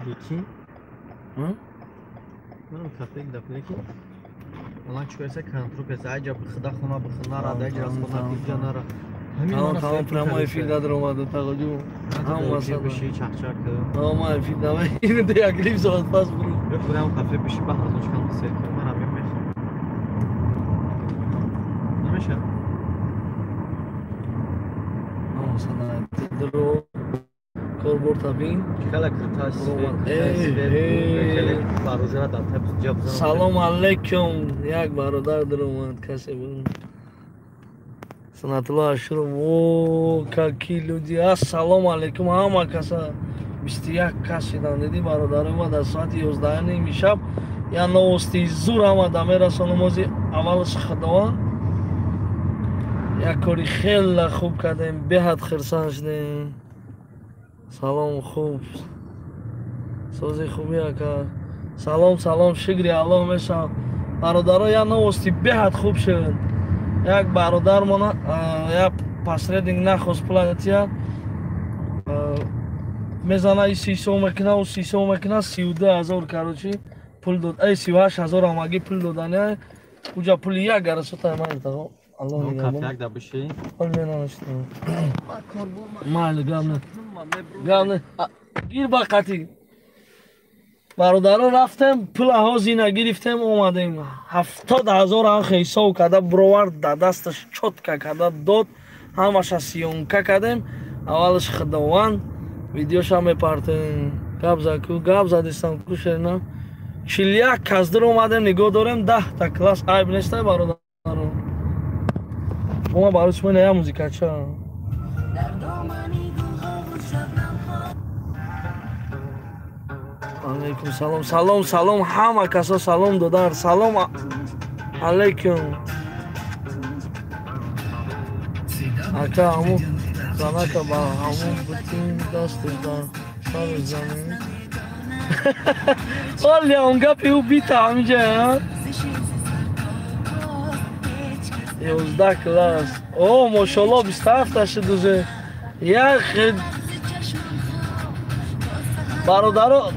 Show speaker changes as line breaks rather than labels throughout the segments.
Прикинь?
А?
Манам кафе да прикинь. Она чуеса контрол каса, аҷа бихда хона бихнара, да аҷа хона бихда нара.
Тамом, тамом, прямой эфир дар омада тағоҷу. Ҳама
масала. Биши чахчак.
Ама эфир давай, ин як ним соат пас буру.
Ё худам кафе биши ба ҳазочкам сер кун, ман ҳам мехоҳам. Намеша?
Ама сана дро корбор табин.
Хела круташ.
Салом алейкум, як бародар даромад, касе буд. Санатулло Ашуров, о, какие люди. Ассалому алейкум, ҳама каса 21 кас шидан. Диди бародарои ма дар соати 11:30 шаб я новости зур ҳама да мерасонам. Ози аввалаш Худованд як кори хеле хуб кардем, беҳад хирсан шудем. Салом, хуб сози хуби ака. Салом, салом, шукри Аллоҳ мешавам. Бародаро, я новости беҳад хуб шуд. Як бародармона як посредник нахост платия мезана, и 30 сом мекуна, у 30 сом мекуна, 32 000 короче пул дод, ай 38 000 ҳамагӣ пул додани. Уҷа пули як гарасота ман таго. Аллоҳ нигаҳбон.
Як да биши.
Ҳол менанашта. Майли, гап не. Гап не. Гир ба қатӣ. Бародаро, рафтем, пула ҳозина гирифтем, омадем. 70 000 ҳам ҳисоб карда бировард, да дасташ чётко карда дод, ҳамаша съёмка кардем. Аввалаш Худованд, видеоша мепартем. Гап заку, гап задистам ку шерина. 41 кас дур омадем, нигоҳ дорем, 10-та класс айб нестай, бародаро. Ма барои шумо ина як музикача. Алейкум салом, салом, салом, ҳама касо салом додар, салом алейкум. Ака, ҳамун занака ба ҳамун бутин дасту дар сари замин. Оли он гапи ӯ бита ҳамиҷа, 11 класс. О, мошалло, 27-та шуд уже. Як бародаро,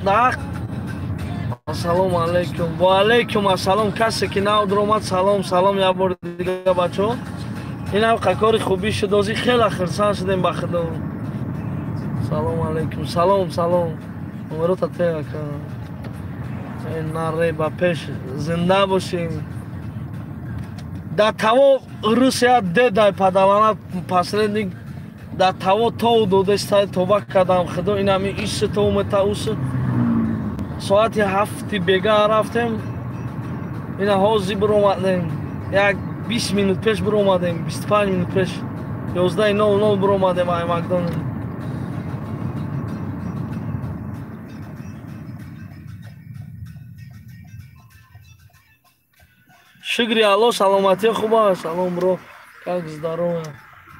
ассалому алайкум. Ва алайкум ассалом. Касе ки нав дуромад, салом, салом як бори дига, бачаҳо. Инам кори хубӣ шуд, ози хеле хирсанд шудем ба Худо. Салом алайкум, салом, салом. Умрота те ака. Наре ба пеш, зинда бошем. Да таво Русия дедай падалана посредник да таво тов додестай, тоба кардам Худо, инами ис то мета ус. Соати 7 бега рафтем, ина ҳозир биромадем, як 20 минут пеш биромадем, 25 минут пеш, 11:00 биромадем ай Макдоналд. Шукри Аллоҳ, саломатӣ хуб аст. Салом, бро, как здоровье?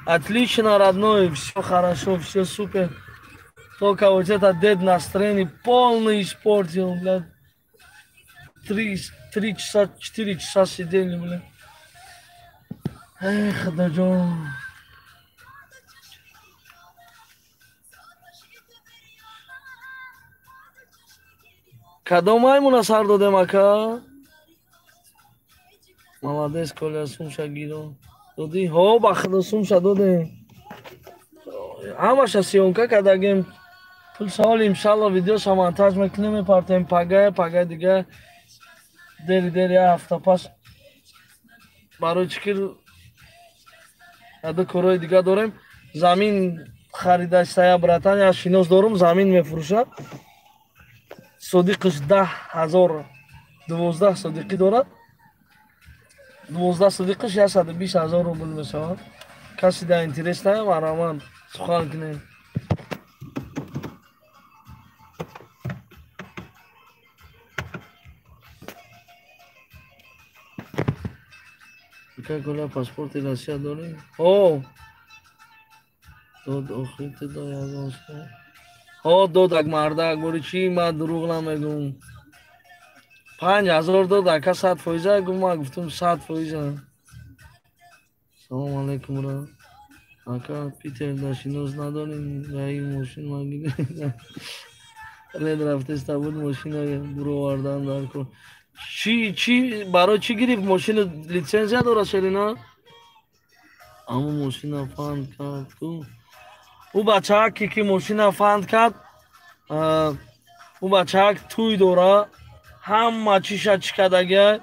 Отлично, родной, все хорошо, все супер. Только вот этот дед настроение полный испортил, блядь. 3 часа, 4 часа сидели, блядь. Эх, Худоҷон. Кадом маймуна сар додем, ака? Молодец, Коля, сумша гиро. Додӣ? Ҳо, ба Худо, сумша додем. Ҳамаша съёмка кардагем. Пул савол, иншалло, видеоша монтаж мекунем, мепартем пагай, пагай дига. Дери дери як ҳафта пас. Барои чӣ ки ду корҳои дига дорем. Замин харидаштая, братан, як шинос дорум, замин мефурӯшад. Содиқиш 10 000, 12 содиқӣ дорад. 12 содиқиш 120 000 рубл мешавад. Каси дар интерес ная, марҳамат, сухан кунем. Ака Коля, паспорти Россия дорӣ? Ҳо. Дод охир тида ягон. Ҳо, дод ак мардак, бори чӣ ман дурӯғ намегӯм. 5000 дод ака, 100%-а гуфт, ман гуфтам 100%-а. Салом алейкум, ра. Ака, Питер да шинос надорем, раи мошин магирем. Ред рафтеста буд мошина буровардан дар кор. Чи барои чӣ гирифт мошина? Литсензия дорад Шерина? Аммо мошина фанд кард ку. Ӯ бачааке ки мошина фанд кард, ӯ бачаак тӯй дора, ҳама чиша чӣ кардагия.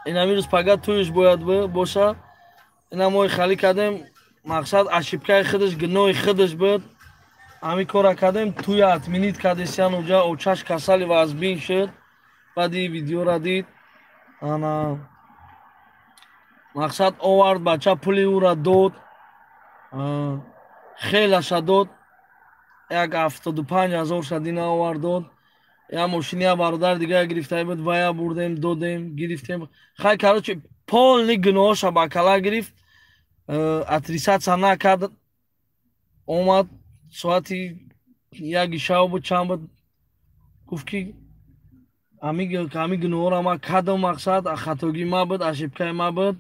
Инами рӯз пага тӯйш бояд боша. Ина мо хали кардем, мақсад ошибкаи худаш, гуноҳи худаш буд. Ҳамин кора кардем, тӯя отменить кардесиян, уҷа очаш касали вазбин шуд. Баъди видеора дид. Ана мақсад овард, бача пули ӯра дод, хелаша дод, як 75 000 шадина овард дод. Я мошини я бародар дига гирифта буд, вая бурдем, додем, гирифтем. Хай, короче, полный гуноҳоша ба кала гирифт, отрицаться накард. Омад, соати 1-и шав буд, чанд буд, гуфт ки ҳами гуноҳро ма кардам, мақсад хатогии ма буд, ошибкаи ма буд,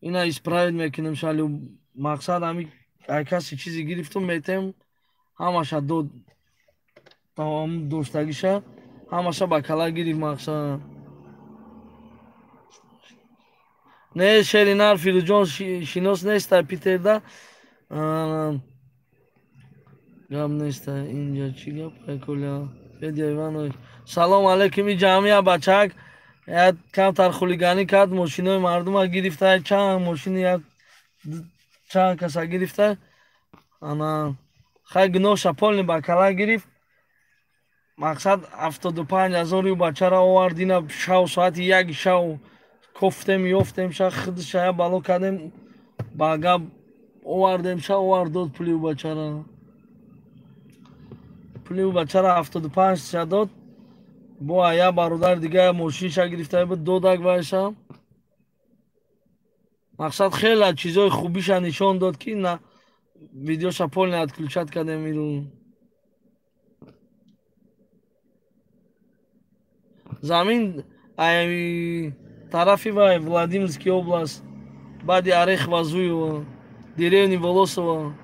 ина исправить мекунем шали. Мақсад ҳами ай каси чизе гирифтум, метем. Ҳамаша дод, тамом доштагиша ҳамаша ба кала гирифт. Мақсад не, шери нар Фирӯзҷон шинос неста Питерда, гап неста. Инҷа чӣ гап, Коля? Федя Иванович, салом алейкум. И ҷамъия бачак як камтар хулиганӣ кард, мошинои мардума гирифта, чанд мошини як чанд каса гирифта. Ана хай, гуноҳша полный ба кала гирифт. Мақсад 75 000-и бачара овард, ина шав соати 1-и шав кофтем, ёфтем ша, худша я бало кардем, ба гап овардем ша, овард, дод пули бачара. Пули бачара 75 ша дод. Бо я бародар дига мошинша гирифта буд, додак вайша. Мақсад хеле чизои хубиша нишон дод, ки на видеоша полный отключать кардем. Иру замин ай тарафи вай, Владимирский область, баъди Орехово Зуево, деревни Волосово.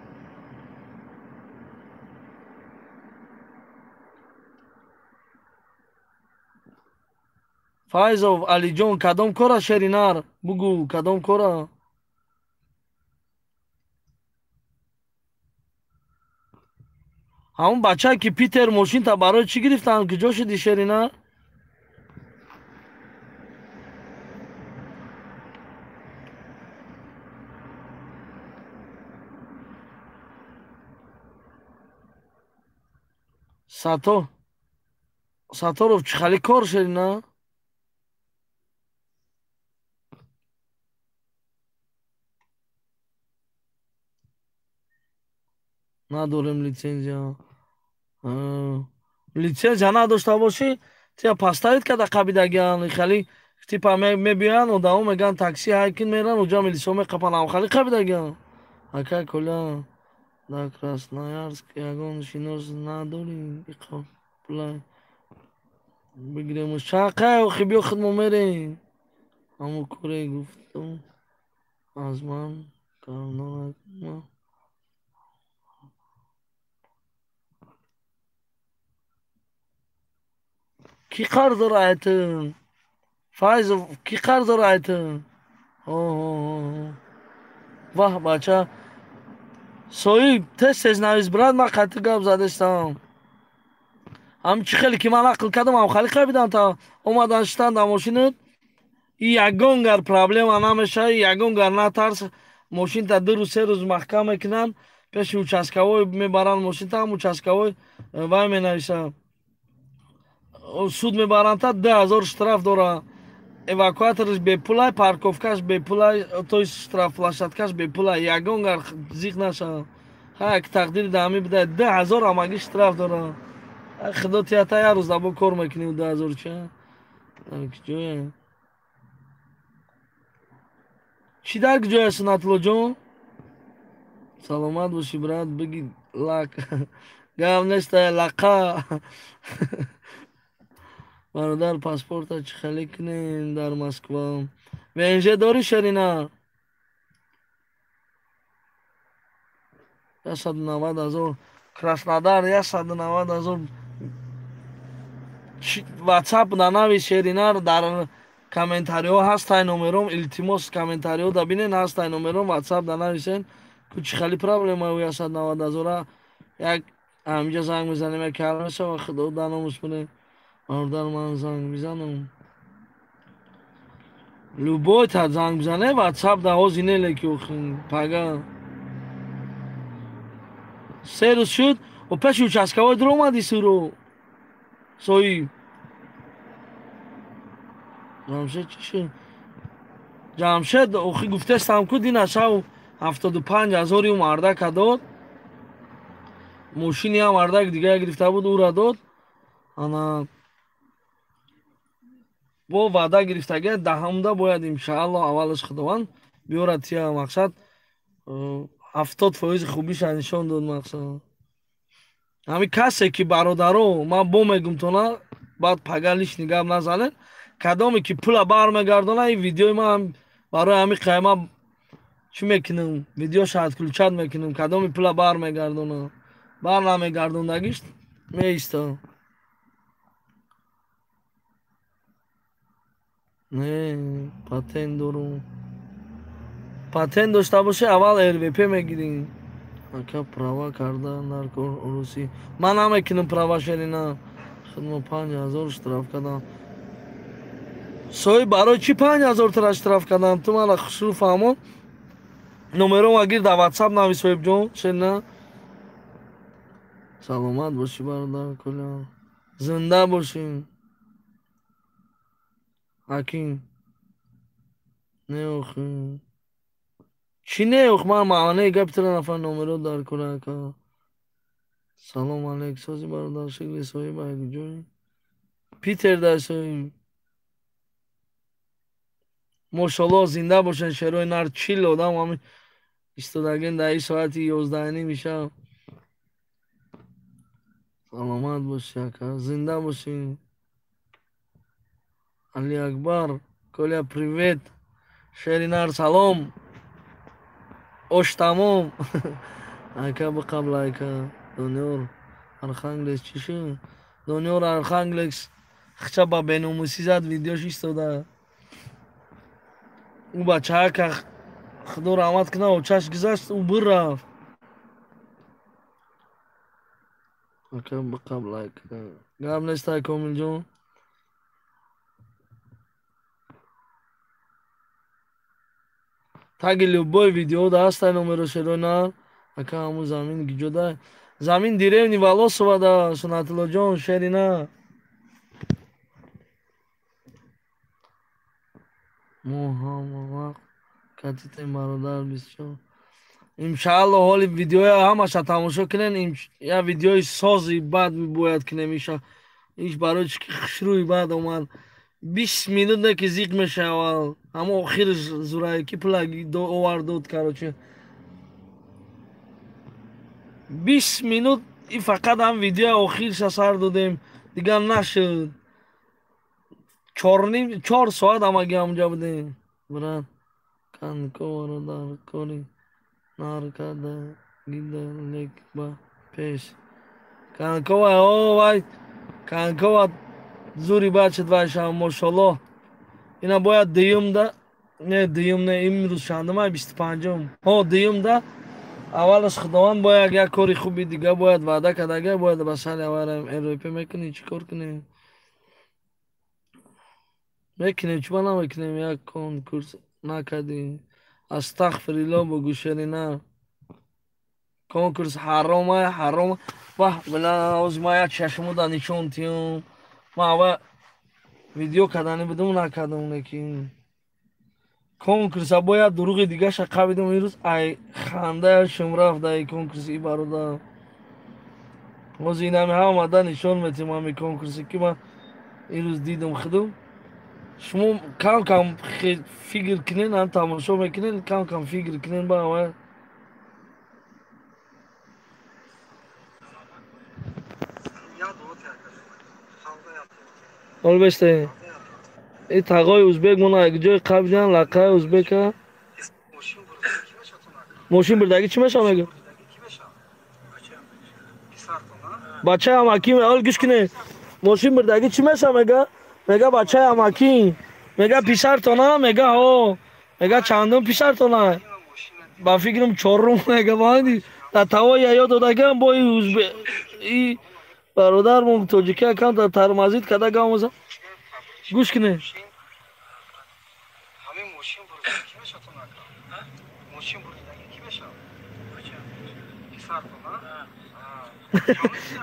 Файзов Алиҷон, кадом кора, шеринар, бугӯ, кадом кора? Ҳамон бачае ки Питер мошинта барои чӣ гирифтанд, куҷо шуди, шеринар? Сато Саторов, чӣ хали кор, шерина? Надорем лицензия. Лицензия надошта бошӣ, тия поставить карда қабидагиан, хали типа мебиёянд одамо, мегӯянд такси ҳайкин, меран уҷа милисо меқапанд, ам хали қабидагиан. Акай Коля, дар Красноярск ягон шинос надорӣ? Иқоплай бигирему шақай, охи биё, худмо мерем. Ҳамо коре гуфтум, аз ман карнонакма. Кӣ қарз дора айтин? Файзов, кӣ қарз дора айтин? Ваҳ, бача соҳиб, тез тез навис, брат, ман қатъи гап задестам. Ҳам чӣ хеле ки ман ақл кардам, ҳам хали қабидам та омадан шитан дар мошинат. И ягон гар проблема намешава, ягон гар натарс. Мошинта 2 рӯз, 3 рӯз маҳкам мекунанд, пеши участковой мебаранд мошинта, ҳам участковой вай менависа, суд мебаранд, та 2000 штраф дора. Эвакуатораш бепулай, парковкаш бепулай, то есть штраф площадкаш бепулай. Ягон гар зиқ наша. Ҳа, тақдири даҳами бидай, 2000 ҳамагӣ штраф дора. Худо тията, як рӯз дабо кор мекунӣ 2000 ча ҷоя. Чӣ дар ҷоя, Сунатуллоҷон? Саломат бошӣ, брат, биги лак. Гап неста, лақа. Бародар, паспорта чӣ хеле кунем дар Москва? ВНЖ дорӣ, шерина? 190 000 Краснодар, 190 000. WhatsApp да навис шеринар дар комментариҳо ҳастай номером, илтимос комментариҳо да бинен ҳастай номером WhatsApp да нависен. Ку чӣ хали проблема ӯ 190 ҳазора як ҳаминҷа занг мезанем, як калима мешава, худо да номус бинем. Бародар ман занг мизанам. Любой та занг бизане WhatsApp да ҳози не леки охин пага. Се рӯз шуд, о пеши участковой дур омадӣ суро. Соҳиб. Ҷамшед чӣ шуд? Ҷамшед охи гуфтестам ку дина шав 75 ҳазори ӯ мардака дод. Мошини ҳам мардак дига гирифта буд, ӯра дод. Ана бо ваъда гирифтага даҳамда бояд иншааллоҳ аввалаш худованд биёрад тия мақсад 70% хубиша нишон дод мақсад. Ҳамин касе ки бародаро ман бо мегум тона баъд пага лишний гап назанед, кадоме ки пула бармегардона ин видеои ман барои ҳамин қайма чӣ мекунам, видеоша отключать мекунам, кадоме пула бармегардона, бар намегардондагиш меиста. Не, патент дорум. Патент дошта бошӣ аввал РВП мегирӣ. Ака права карда дар кор урусӣ. Ман намекунам права шерина. Худмо 5000 штраф кардам. Соҳиб барои чӣ 5000 тара штраф кардам? Ту мара хушрӯ фаҳмон. Номером агир дар WhatsApp нави соҳибҷон, шерина. Саломат бошӣ бародар кулла. Зинда бошӣ. Ҳаким. Не охи. Чӣ не ох, ман маънаи гапи туро нафар номеро дар кора ака. Салом алейк, сози бародар шикли соҳиб ай куҷои? Питер дар соҳиб. Мошаллоҳ зинда бошанд шерои нар 40 одам ҳамин истодаген дар ин соати 11:30 шаб. Саломат бошӣ ака, зинда бошӣ. Али Акбар, Коля привет. Шери нар салом. Ош тамом. Ака биқабл ака. Дониёр Архангелс чӣ шуд? Дониёр Архангелс хча ба беномусӣ зад видеош истода. Ӯ бачаака худо раҳмат кунад, очаш гузашт, ӯ бирафт. Ака биқабл ака. Гап нестай Комилҷон. Таги любой видео да ҳастай номеро шерои нар. Ака ҳамун замин гиҷода. Замин деревни Волосова да Сунатуллоҷон шери на. Мо ҳама вақт катитем бародар бисёр. Иншааллоҳ ҳоли видеоя ҳамаша тамошо кунен, я видеои сози бад бояд кунем иша. Иш барои чӣ ки хушрӯи бад омад. 20 минут не ки зиқ мешавад. Ҳамо охирш зурае ки пула овард дод, короче. 20 минут и фақат ҳам видеоя охирша сар додем, дигар нашуд. 4.5 соат ҳамагӣ ҳамҷа будем. Брат, канковаро дар кори наркада гида лек ба пеш. Канкова, о вай, канкова зури бачад вайшам, мошаллоҳ. Ина бояд дуюмда, не дуюм не, имрӯз чандума, 25-ум. Ҳо, дуюмда аввалаш худованд бояд як кори хуби дига бояд ваъда кардага, бояд ба сари аввал РВП мекунӣ, чӣ кор кунем? Мекунем, чӣ ба намекунем? Як конкурс накардӣ. Астағфириллоҳ бугӯ шерина. Конкурс ҳарома, ҳаром. Ваҳ, била, ҳозир ман як чашмуда нишон тиём. Ман аввал видео кардани будум, накардам, лекин конкурса бояд дуруғи дигаша қабидам имрӯз. Ай хандаашум рафт дар конкурси бародар. Ҳозир инами ҳамада нишон метиҳам ҳами конкурсе ки ман имрӯз дидам худум. Шумо кам кам фикр кунен, ҳам тамошо мекунен, кам кам фикр кунен ба аввал. Ҳол беште. И тағои узбек мона як ҷои қабидан лақаи узбека. Мошин бурдагӣ чӣ мешава мега? Бачаам аким, ҳол гӯш кунед. Мошин бурдагӣ чӣ меша мега? Мега бачаи амакӣ. Мега писартона, мега ҳо. Мега чандум писартона? Ба фикрам чорум мега баъди дар тавои я ёд додагиам бо и бародармон тоҷикия камтар тармазид карда гамоза. Гӯш кунед.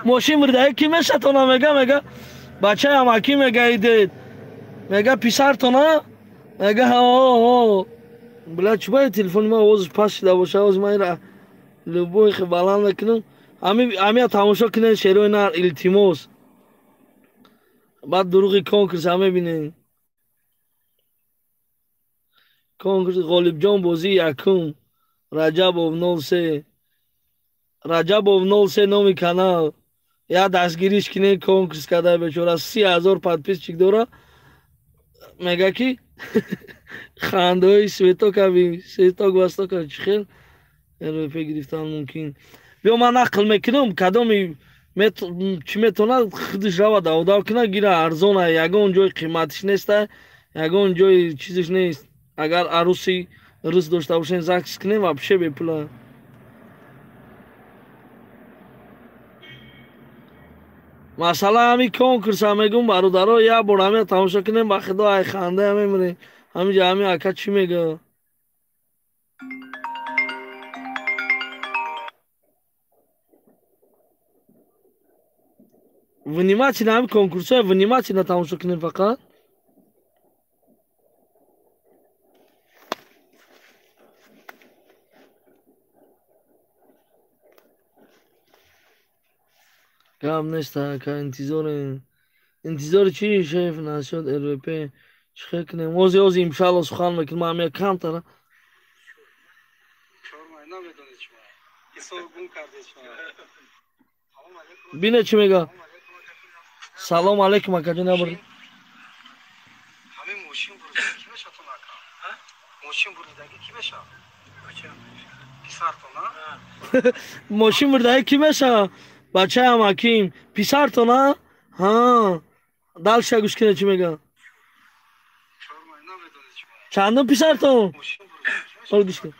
Мошин бурдаги кӣ мешатона мега, мега бачаи амакӣ мега идед. Мега писартона, мега ҳо. Бля, чӣ бояд телефони ман овозаш паст шида боша, оз ман ира любой хе баланд мекунам. Ҳамия тамошо кунед шерои нар, илтимос. Баъд дурӯғи конкурс ҳам мебинем. Конкурс Ғолибҷон бозии якум. Раҷабов 03. Раҷабов 03 номи канал. Я дастгириш кине конкурс карда бечора 30,000 подписчик дора. Мега ки хандаҳои светокави, светок востока чӣ хел РВП гирифтан мумкин. Биё ман нақл мекунам, кадоми чӣ метавонад худаш рава давдав кунад, гира арзона, ягон ҷои қиматиш неста, ягон ҷои чизиш нест. Агар аруси рус дошта бошем, закс кунем, вообще бепула. Масъала ҳами конкурса мегум бародаро, як бор ҳамия тамошо кунем, ба худо ай ханда мемирем. Ҳамиҷа ҳами ака чӣ мега? Внимательно ҳами конкурсҳоя внимательно тамошо кунем фақат. Гап нест ака, интизорем. Интизори чӣ шеф насиёд РВП? Чӣ хел кунем? Ози ози иншалло сухан мекунем, ҳамия камтара. Бине чӣ мега? Салом алейкум акаҷон, ябр.
Ҳамин мошин бурдагӣ кӣ мешавад ака? Мошин бурдагӣ кӣ мешавад? Писартона?
Мошин бурдагӣ кӣ мешавад? Бачаи амаким, писартона? Ҳа. Дальше гӯш кунед чӣ мега? Чандум писартон? Ҳол гӯш кун.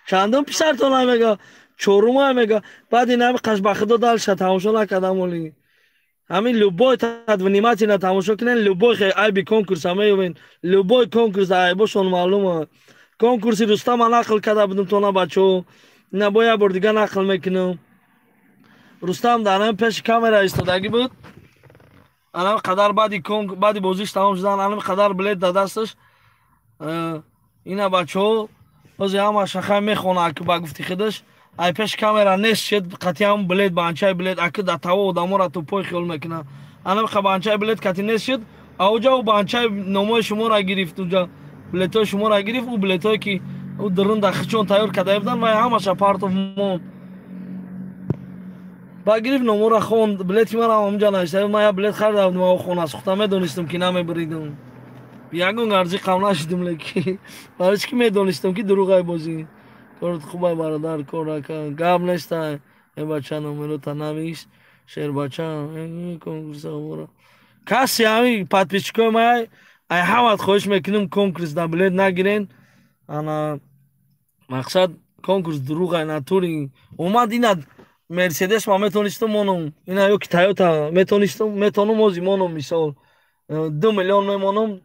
Чандум писартона мега? Чорума мега. Баъд ин ҳами қаш ба худо дальше тамошо накардам оли. Ҳамин любой тад внимательно тамошо кунед, любой айби конкурса меёбен. Любой конкурс айбошон маълума. Конкурси Рустама нақл карда будум тона бачаҳо. Ина бо як бор дига нақл мекунам. Рустам дар ҳамин пеши камера истодагӣ буд. Анам қадар баъди бозиш тамом шудан, анам қадар билет дар дасташ. Ина бачаҳо бози ҳама шаха мехона аки ба гуфти худаш. Ай пеш камера нест шед, қатъи билет, банчаи билет, аки дар таво одаморо тупой хиёл мекунад. Анам қа банчаи билет кати нест шед, ауҷа ӯ банчаи номои шуморо гирифт, уҷа билетҳои шуморо гирифт, ӯ билетҳое ки ӯ дурун дар хичон тайёр карда буданд, вай ҳамаша партов монд. Ба гирифт номоро хонд, билети маро ҳамонҷа навишта. Ман як билет харида будам, ав хона сухта медонистам ки намебуридам. Ягон арзӣ қам нашидам, леки барои чӣ ки медонистам ки дурӯғай бозӣ. Корот хубай бародар, кор ака. Гап нестай. Э бача номерота навис, шербача, конкурса омора. Каси ҳами подписчикои май, ай ҳамат хоҳиш мекунем конкурс да билет нагирен. Ана мақсад конкурс дурӯғай натури. Омад ина Мерседес ма метонистам монам, ина ё ки Тойота метонистам, метонам ози монам мисол. 2 миллион мемонам.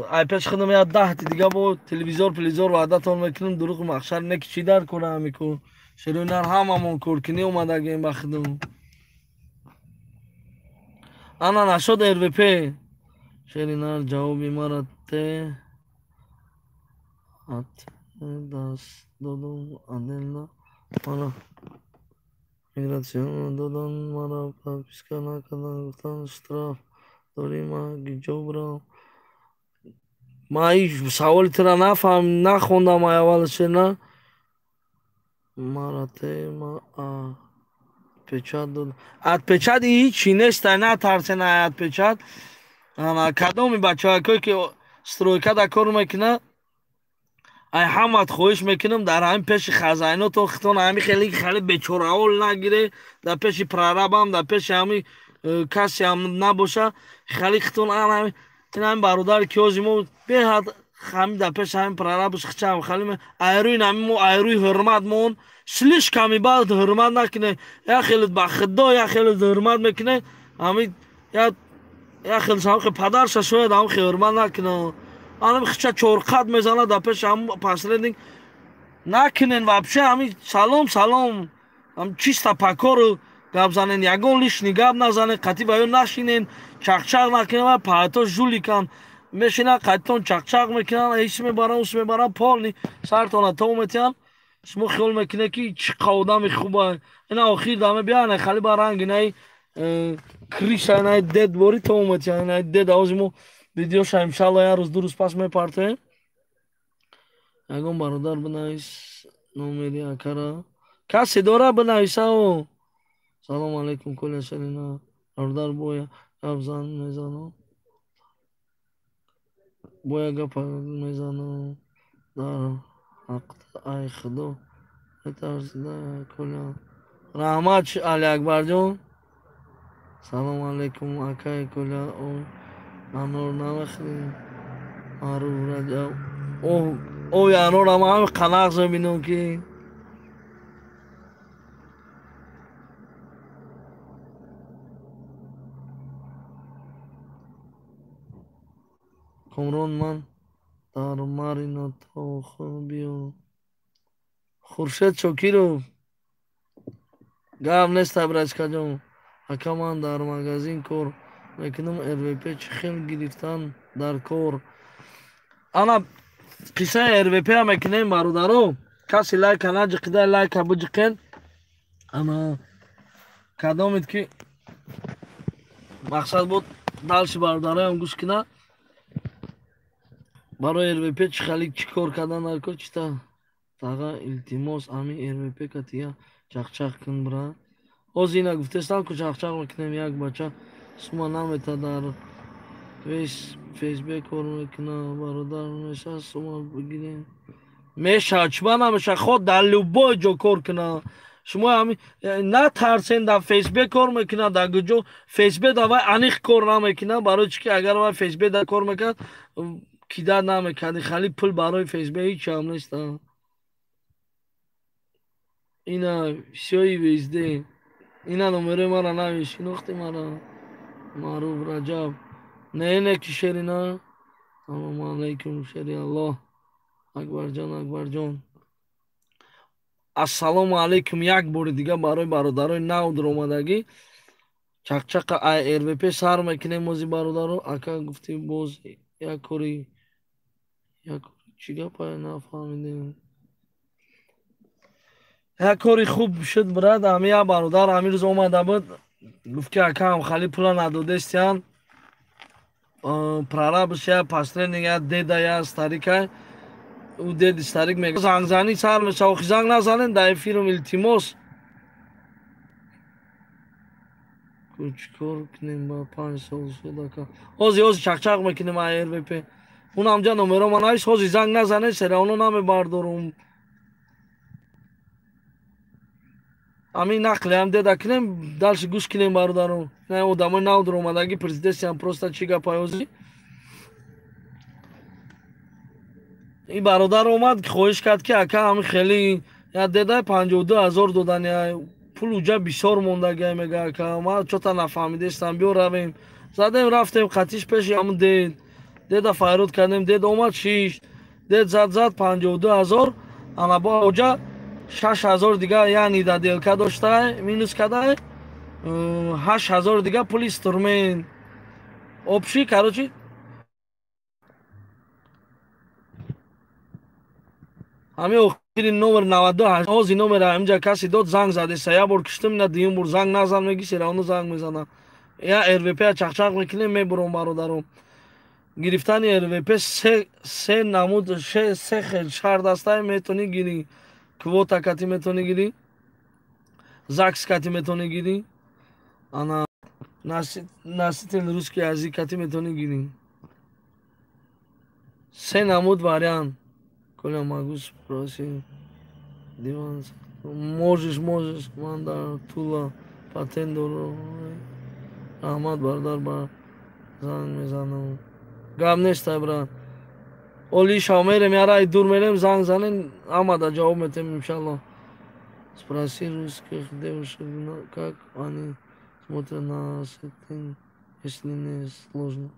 Ай пеш худам я 10 ти дига бо телевизор, телевизор ваъдатон мекунам, дурӯғ махшар не ки чӣ дар кора ҳами кор. Шерои нар ҳамамон коркунӣ омадагем ба худам. Ана нашод РВП. Шери нар ҷавоби мара те ат даст додум аделна мара мигратсион додан мара подписка накардан гуфтан штраф дорӣ ма гиҷобра. Ма иш саволи тура нафаҳм, нахондам ай аввал шена. Мара те ма а печат дод. Отпечат ҳичи нест, ай натарсен ай отпечат. Ана кадоми бачаҳое ки стройка да кор мекунад, Ай ҳамат хоҳиш мекунам, дар ҳамин пеши хазайнотон хитон ҳами хеле хеле бечораол нагире, дар пеши прорабам, дар пеши ҳами касе ҳам набоша, хеле хитон ҳами ин бародар ки ҳози мо беҳад ҳами дар пеши ҳамин прорабаш хичам хеле айрӯи ҳами мо айрӯи ҳурмат мон слишками баъд ҳурмат накуне, як хеле ба худо, як хеле ҳурмат мекуне, ҳами як хеле ҳами падарша шояд ҳами ҳурмат накуна. Анам хича чорқат мезанад дар пеши ҳам посредник накунен вообще. Ҳами салом салом, ҳам чисто покору гап занен, ягон лишний гап назанен, қатъи ба ё нашинен, чақчақ накунен. Ва паҳто жуликан мешинан, қатъитон чақчақ мекунан, ис мебаран, ус мебаран, полни сартона то метиҳан. Шумо хиёл мекунед ки чӣ қа одами хуба. Ина охир даме биёна хали ба ранг инаи криша инаи дед бори то метиҳан, инаи дед авози мо видеоша иншалло як рӯз ду рӯз пас мепартоем. Ягон бародар бинавис номери акара, касе дора бинависа. О, салому алайкум, Коля Шарина бародар, боя гап зан мезанам, боя гап мезанам дар ҳақда, ай худо метарсида. Коля, раҳмат, Алиакбарҷон. Салому алайкум, акай Коля, анор намехӯрӣ? Маъруф Раҷаб, ови анорам ҳами қанағз мебинам ки Комрон, ман дар Марино то биё. Хуршед Шокиров, гап нест, брачкаҷон. Ака, ман дар магазин кор мекунам, РВП чӣ хел гирифтан дар кор? Ана қиссаи РВП мекунем, бародаро. Касе лайка наҷиқида, лайка биҷиқен. Ана кадомед ки мақсад буд, дальше бародароям гӯш кина. Барои РВП чӣ хали чӣ кор кардан дар кор чита? Таға, илтимос, ами РВП катия чақчақ кун, бра. Ҳозир ина гуфтестам ку, чақчақ мекунем. Як бача сума намета, дар фейсбек кор мекуна, бародар, меша сума бигирем? Меша, чиба намеша? Ход дар любой ҷо кор куна. Шумо ҳами натарсен, дар фейсбек кор мекуна, дар куҷо фейсбек да вай аниқ кор намекуна. Барои чӣ ки агар вай фейсбек да кор мекард, кида намекард. Хали пул барои фейсбек ҳеҷ ҳам нест. Ина всё и везде. Ина номерои мара навис, шинохти мара. Маъруф Раҷаб, не, не ки шерина. Салому алайкум, шери Аллоҳ, Акбарҷон, Акбарҷон, ассалому алайкум. Як бори дига барои бародарои нав дуромадагӣ чақчақа ай РВП сар мекунем ози, бародаро. Ака, гуфтӣ боз як кори, як чӣ гапа, нафаҳмидем. Як кори хуб шуд, брат. Ами як бародар ҳамин рӯз омада буд, гуфт ки акам, хали пула надодестиян. Прорабш я посредник, я деда, я старика. Ӯ деди старик мега, зангзанӣ сар мешава. Охи занг назанен дар эфирам, илтимос. Чӣ кор кунем ба 5 сол шуд, ака? Ҳозир, ҳозир чақчақ мекунем ай РВП. Унамҷа номеро ма навис. Ҳозир занг назанед, серавно намебардорум. Ҳамин нақле ҳам деда кунем, дальше гӯш кунем, бародаро. На одамои нав дуромадагӣ президентсиям, просто чӣ гапай ҳозир. Ин бародар омад, хоҳиш кард ки ака, ҳамин хеле я дедай 52 000 додани, пул уҷа бисёр мондагиай. Мега, ака, ман чота нафаҳмидестам, биё равем. Задем, рафтем қатиш пеши ҳамн дед. Деда файрод кардем, дед омад, шишт. Дед зад, зад, 52 000. Ана бо оҷа 6000 дига, яъни да делка доштай, минус кадай, 8000 дига пули инструмент, общий, короче, ҳамин охири номер 92. Ҳози номера ҳаминҷа касе дод, занг задеса, як бор киштам, ина дуюм бор занг назан, меги серавно занг мезана. Я РВП чақчақ мекунем, мебуром, бародаром. Гирифтани РВП се намуд, се хел шарт астай. Метавонӣ гирӣ: квота кати метавонӣ гирӣ, ЗАГС кати метавонӣ гирӣ, ана носитель русский язык кати метавонӣ гирӣ. Се намуд вариант. Коля, могу спросить? Диван, можешь, можешь, ман дар Тула патент дорам. Раҳмат, бародар, ба занг мезанам. Гап нестай, брат. Оли шав мерем, ярай дур мерем, занг занем, ҳамада ҷавоб метем, иншалло. Спроси русских девушек, как они смотрят на осетин, если не сложно.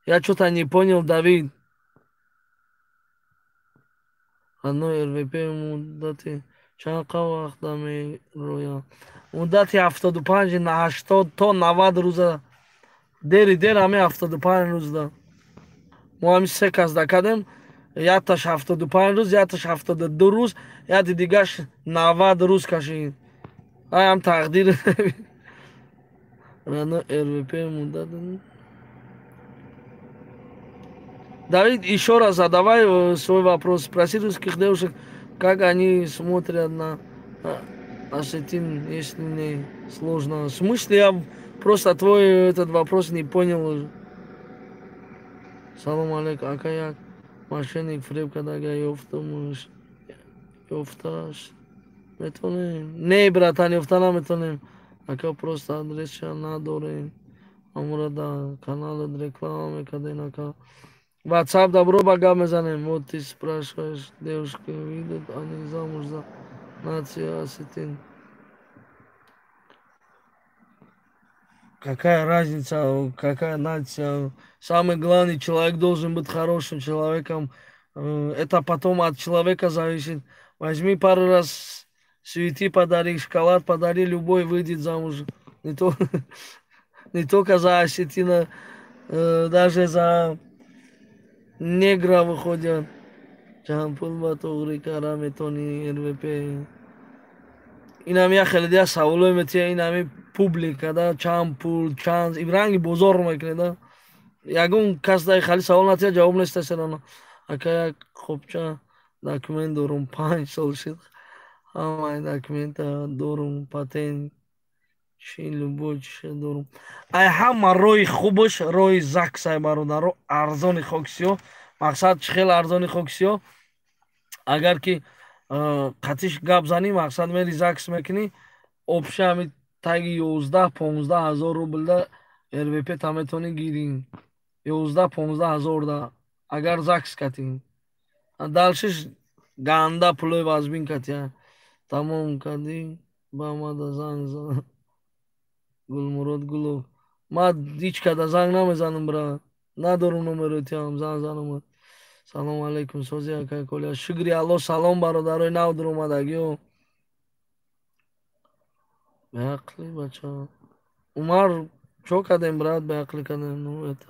Я что-то не понял, Давид. Одно РВП муддати чанд вақта мерояд? Муддати 75 на 80 то 90 рӯза. Дери дер ҳами 75 рӯзда. Мо ҳами се кас дакадем, якташ 75 рӯз, якташ 72 рӯз, яки дигаш 90 рӯз кашид. Ай ҳам тақдир. Рано РВП муддат. Давид, еще раз задавай свой вопрос. Спроси русских девушек, как они смотрят на осетин, если не сложно. В смысле, я просто твой этот вопрос не понял. Салом алейкум, ака, як мошенник фиреб кардага ёфтамуш. Ёфташ. Метонем? Не, братан, ёфта наметонем. Ака, просто адресша надорем. Амура да каналат реклама мекарден, ака. WhatsApp добро бага мезанем. Вот ты спрашиваешь, девушки выйдут они замуж за нацию осетин. Какая разница, какая нация? Самый главный, человек должен быть хорошим человеком. Это потом от человека зависит. Возьми пару раз цветы подари, шоколад подари, любой выйдет замуж. Не, то, не только за осетина, даже за негра выходят. Чанд пул ба тоғрӣ кара метони РВП? Инам як хеле дия саволое метия, инами публика да, чанд пул, чанд ранги бозор мекунед да. Ягон кас дай хали савол натия, ҷавоб неста серона. Ака, як хобча документ дорум, 5 сол шид. Ҳамаи документа дорум, патент, чи любой чише дорум. Ай ҳама роҳи хубаш роҳи ЗАГС ай, бародаро, арзони хоксиё. Мақсад чӣ хел арзони хоксиё? Агар ки қатиш гап занӣ, мақсад мери ЗАГС мекунӣ, общий ҳами таги 11-15 ҳазор рублда РВП та метавонӣ гирӣ. 11-15 ҳазорда агар ЗАГС катӣ. Дальше ш ганда пулои вазбин катия. Тамом кардӣ, ба мада занг зан. Гулмурод Гулов. Ман ҳеҷ када занг намезанам, бра. Надорум номерои тиам, занг занам. Салом алейкум, сози акай Коля. Шукри Алло, салом бародарои нав дуромадагиё. Беақлӣ бача. Умар, чё кардем, брат, беақлӣ кардем? Ну это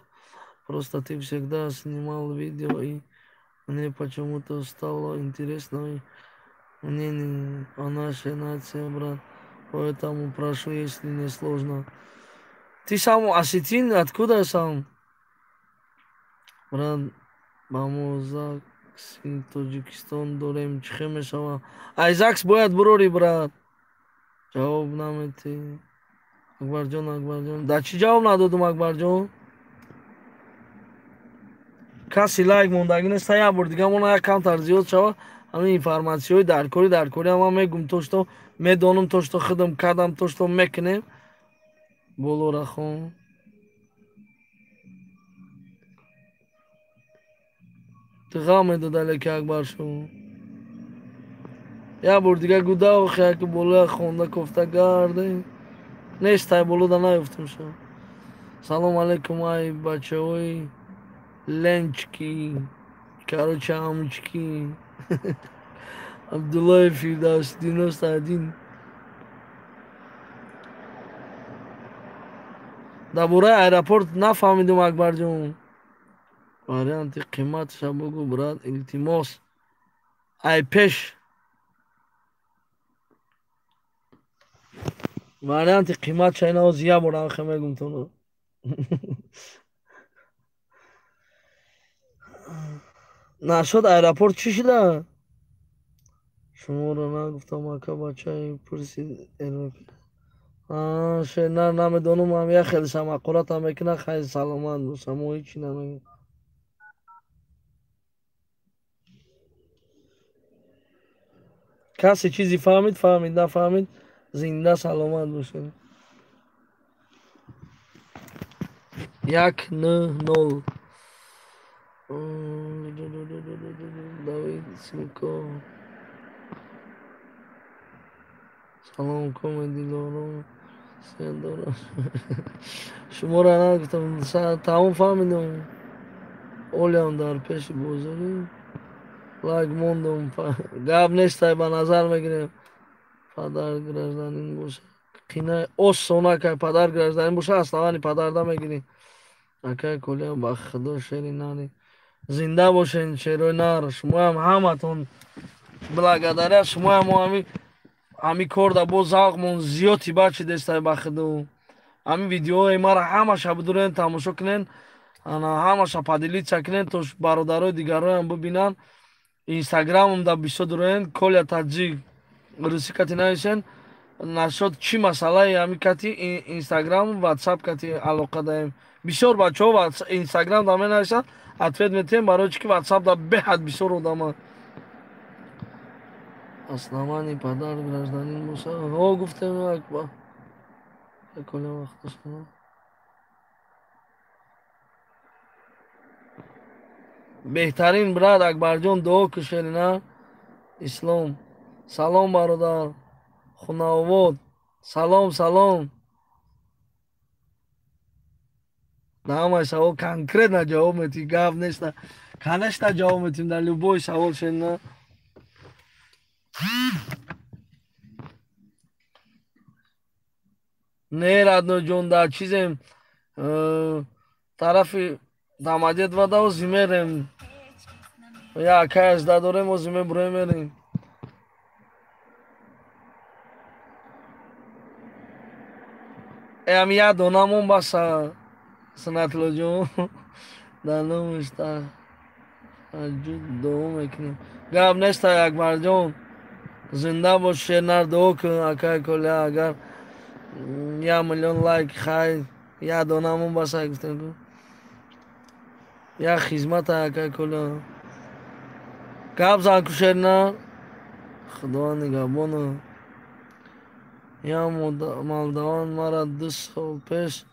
просто ты всегда снимал видео, и мне почему-то стало интересно и мнение о нашей нации, брат. Поэтому прошу, если не сложно. Ты сам осетин? Откуда сам? Брат, ба мо ЗАГСи Тоҷикистон дорем, чӣ хел мешава? Ай ЗАГС бояд бурорӣ, брат. Ҷавоб наметӣ. Акбарҷон, Акбарҷон. Да чӣ ҷавоб надодум, Акбарҷон? Каси лайк мондагӣ неста, як бор дига мона як камтар зиёд шава, ҳамин информатсияҳои даркорӣ даркорӣ ман мегум, то что медонам, то что худам кардам, то что мекунем. Боло рахон. Ту ғам медода, леки Акбар шу. Як бор дига гудав, яки болоя хонда кофта гарде. Нестай боло да наёфтам шу. Салом алейкум, ай бачаҳои ленчки, короче, амчки. Абдуллаев Фирдавс 91. Дар бораи аэропорт нафаҳмидум, Акбарҷон. Варианти қиматша бугӯ, брат, илтимос. Ай пеш. Варианти қиматша ина ҳозир як бор ҳам мегум то. Нашуд аэропорт чӣ шуда? Шуморо нагуфтам, ака, бачаи пурсид РВП. Шернар намедонам, ам як хеле самақуратам мекунад, хайр, саломат боша, мо ҳечи намегӯем. Касе чизе фаҳмид, фаҳмид, нафаҳмид, зинда саломат бошед. 1 9 0. Давид Силко. Салом, комедилором. Шуморо нагуфтам, тамом фаҳмидам. Олиам дар пеши бозорӣ. Лайк мондам. Гап нестай, ба назар мегирем. Падар гражданин боша. Қина осона кай падар гражданин боша, основани падарда мегирӣ. Акай Колия, ба худо шери нари. Зинда бошен, шерои нар. Шумоям ҳаматон благодаря шумоям мо ҳами корда бо завқмон зиёд бачи дестай, ба худо. Ҳами видеои мара ҳамаша бидурен, тамошо кунен, ана ҳамаша поделиться кунен, то бародарои дигароям бибинанд. Инстаграмам да бисёр дуроен, Коля Таҷик русӣ кати нависен. Насчёт чӣ масъалаи ҳами кати Инстаграм, Ватсап кати алоқа даем. Бисёр бачаҳо Инстаграм да менависанд, ответ метиҳем, барои чӣ ки Ватсап да беҳад бисёр одама. Основани падар гражданин боша. О, гуфтем як ба. Коля вақташона. Беҳтарин брат Акбарҷон, дуо кушерина. Ислом. Салом, бародар. Хунаобод. Салом, салом. На ҳамаи савол конкретно ҷавоб метиҳӣ, гап неста. Конечно, ҷавоб метиҳем дар любой савол, шерина. Не, родной ҷон, дар чизем, тарафи Дамадет вада ози мерем. Я акаяш дадорем, ози мебуроем, мерем. Эам я донамон баса, Санатлоҷон. Дар номиш таҳаҷҷуд дуо мекунем. Гап неста, Акбарҷон. Зинда бош, шернар, дуо кун, акай Коля, агар 1 миллион лайк, хай, я донамон баса, гуфтем. Як хизмата, акай Коля. Гап зан ку, шернар. Худо нигаҳбона. Я молдаван мара 2 сол пеш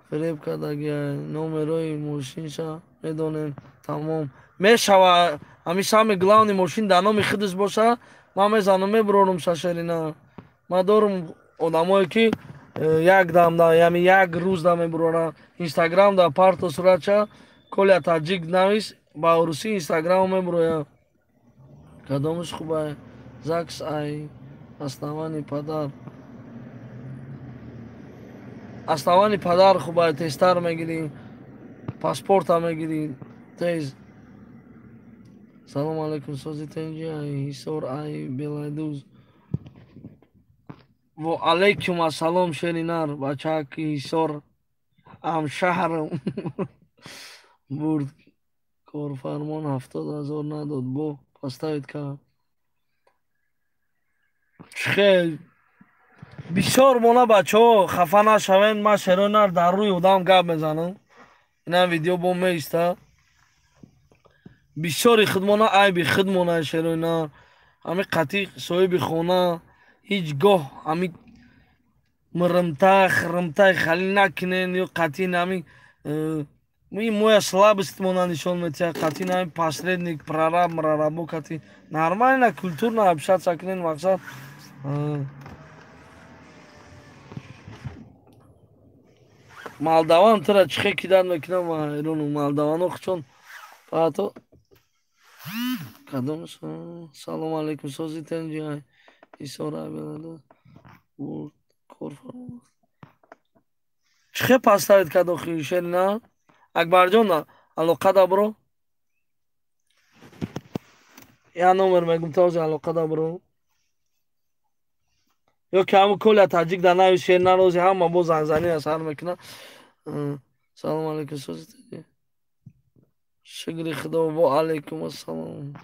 фиреб кардагиай. Номерои мошинша медонем, тамом. Мешава, ҳами самый главный мошин дар номи худаш боша, ман мезанам, мебурорум шашерина. Ман дорум одамое ки як дам да, яъне як рӯз да мебуроранд. Инстаграм да парто суратча, Коля Таҷик навис, ба русӣ Инстаграм мебурояд. Кадомаш хубай? ЗАГС ай основани падар. Основани падар хубай, тезтар мегирӣ, паспорта мегирӣ тез. Салом алейкум, сози тенҷи ай Ҳисор ай Белайдуз. Во алейкум ассалом, шеринар, бачаки Ҳисор ҳамшаҳрам. Бурд корфармон 70 000 надод, бо поставить кард. Чихел бисёр мона бачаҳо хафа нашавен, ман шеронар дар рӯи одам гап мезанам. Инам видео бо меиста. Бисёри худмона айби худмона, шероина. Ҳами қатӣ соҳиби хона ҳеҷ гоҳ ҳами мрмта хрмта хали накунен ё қатъи ҳами моя слабость мона нишон метиҳад, қатъи ҳами посредник, прораб, мрарабо қатъи нормально, культурно общаться кунен, мақсад. Молдаван тура чӣ хел кидат мекунам, ҳайрону молдавано чон паато кадом. Салом алейкум, сози тенҷи Ҳисор бурд корфармо. Чӣ хел поставить кард охи, шерина? Акбарҷон, алоқа да бро. Я номер мегум, този алоқа да бро. Ё ки ҳамн Коля Таҷик дар нави шерина рози ҳама бо зангзанӣ асар мекунад. Салом алейкум, сози тенҷи. Шукри худо, во алейкум ассалом.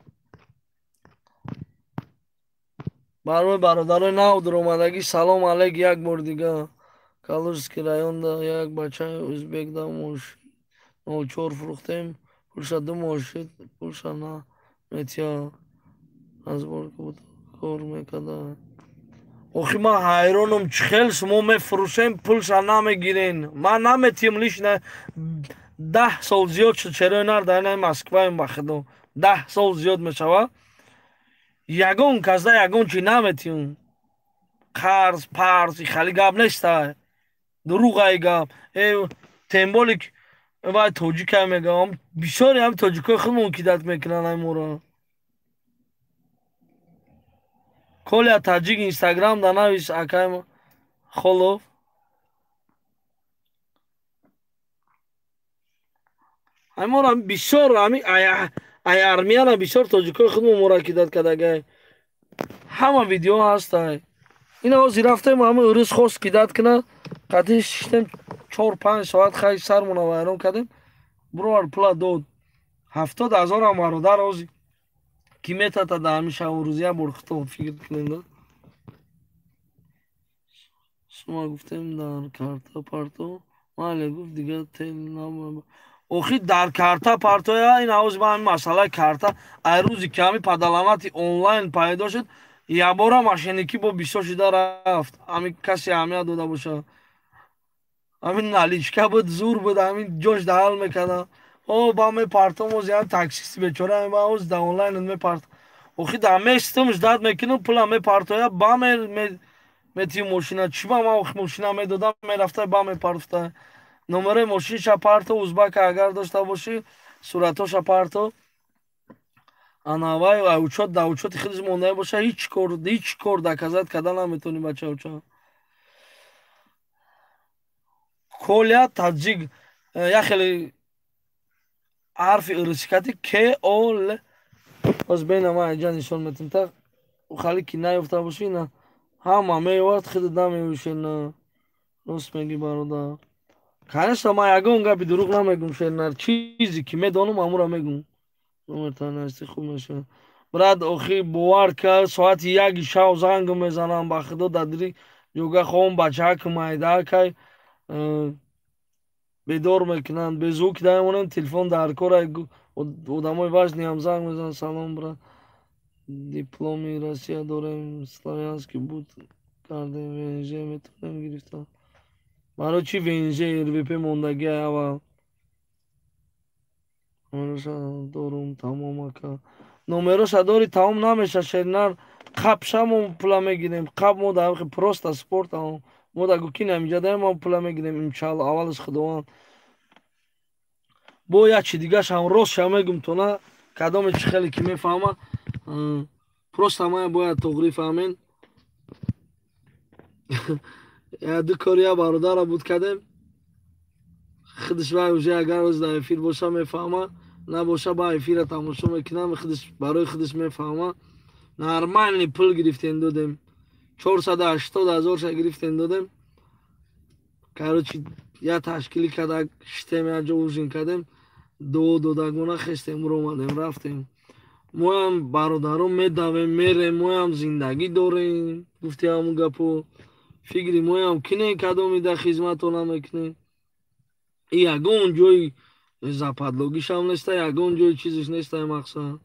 Барои бародарои нав дуромадагӣ салом алейк як бор дига. Калужский районда як бачаи ӯзбекда мошин 04 фурӯхтем, пулша 2 моҳ шид, пулша на метия разборка буд, кор мекарда. Охи ман ҳайронам, чӣ хел шумо мефурӯшем, пулша намегирен. Ман наметиҳам лично 10 сол зиёд шуд, чарои нар дар инаи Москваем ба худо. 10 сол зиёд мешавад. Ягон касда ягон чӣ наметиҳам. Қарз, парз, хали гап неста. Дурӯғ ай гап. Темболик вай тоҷикай мегӯям. Бисёре ҳам тоҷикои худмон кидат мекунанд ай моро. Коля Таҷик Инстаграм да навис акай Холов. Ай мора бисёр ами ай армияна бисёр тоҷикои худмон мора кидат кардагай. Ҳама видео ҳастай. Ина ҳозир рафтем ҳама урус хост кидат кунад. Қатъи шиштем 4-5 соат хай сармона вайрон кардем. Бировар пула дод. 70 000 ам бародар ҳозир ки метата дар ҳамин шабу рӯз як бор худтон фикр кунем да. Сума гуфтем дар карта парто, мале гуфт дигар тел наб. Охи дар карта партоя ин ҳози ба ҳамин масъалаи карта ай рӯзи ки ҳамин падаланати онлайн пайдо шуд, якбора мошенникӣ бо бисёр шуда рафт. Ҳамин касе аҳамият дода боша. Ҳамин наличка буд, зур буд, ҳамин ҷош даҳал мекардам. О, ба мепартом оз як таксисти бечора ба оз да онлайн мепарт. Охи да местам ждат мекунам, пула мепартоя, ба мети мошина. Чӣ ба ман охи мошина медодам, мерафта ба мепартофта. Номерои мошинша парто, узбака агар дошта бошӣ, суратоша парто. Ана вай учёт да учёти худаш монда боша, ҳеҷ кор, ҳеҷ кор доказать карда наметавонӣ бача уча. Коля Таҷик як хеле ҳарфи русикати К О Л. Боз бейна ман инҷа нишон метам та хали ки наёфта бошӣ на ҳама меёвард худат намеёвишен на. Рост мегӣ бародар. Конечно ман ягон гапи дурӯғ намегӯм шернар, чизе ки медонам ҳамура мегӯм. Номертан ҳасти хуб мешавад. Брат охи бовар кард соати 1 шав занг мезанам ба худо дар дили ҷога хоҳам бачаак майдаакай бедор мекунанд, безук дамонем телефон дар кор одамои важный ҳам занг мезананд. Салом брат, дипломи Россия дорем, славянский буд кардем, ВНЖ метавонем гирифтан. Барои чӣ ВНЖ РВП мондагӣ аввал? Номероша дорум тамом ака. Номероша дори тамом намеша шернар. Қабша мо пула мегирем. Қаб мо дар просто спорт мо дар гукин ҳаминҷа даем мо пула мегирем иншалло аввалаш худованд. Бо як чи дигараш ҳам рост ша мегум то на кадоме чи хеле ки мефаҳма просто ман бояд тоғрӣ фаҳмен. Я ду кори я бародара буд кардем. Худаш вай уже агар рӯз дар эфир боша мефаҳма, набоша ба эфира тамошо мекунам, худаш барои худаш мефаҳма. Нормальный пул гирифтем додем. 480 000 ша гирифтем додем. Короче, я ташкили карда шитем, я ҷо ужин кардем, дуо додагона хестем, ромадем, рафтем. Моям бародарон медавем, мерем, моям зиндагӣ дорем. Гуфти ҳамун гапо. Фикри моям кинем, кадоми да хизмато намекунем. И ягон ҷои западлогишам неста, ягон ҷои чизиш неста мақсад.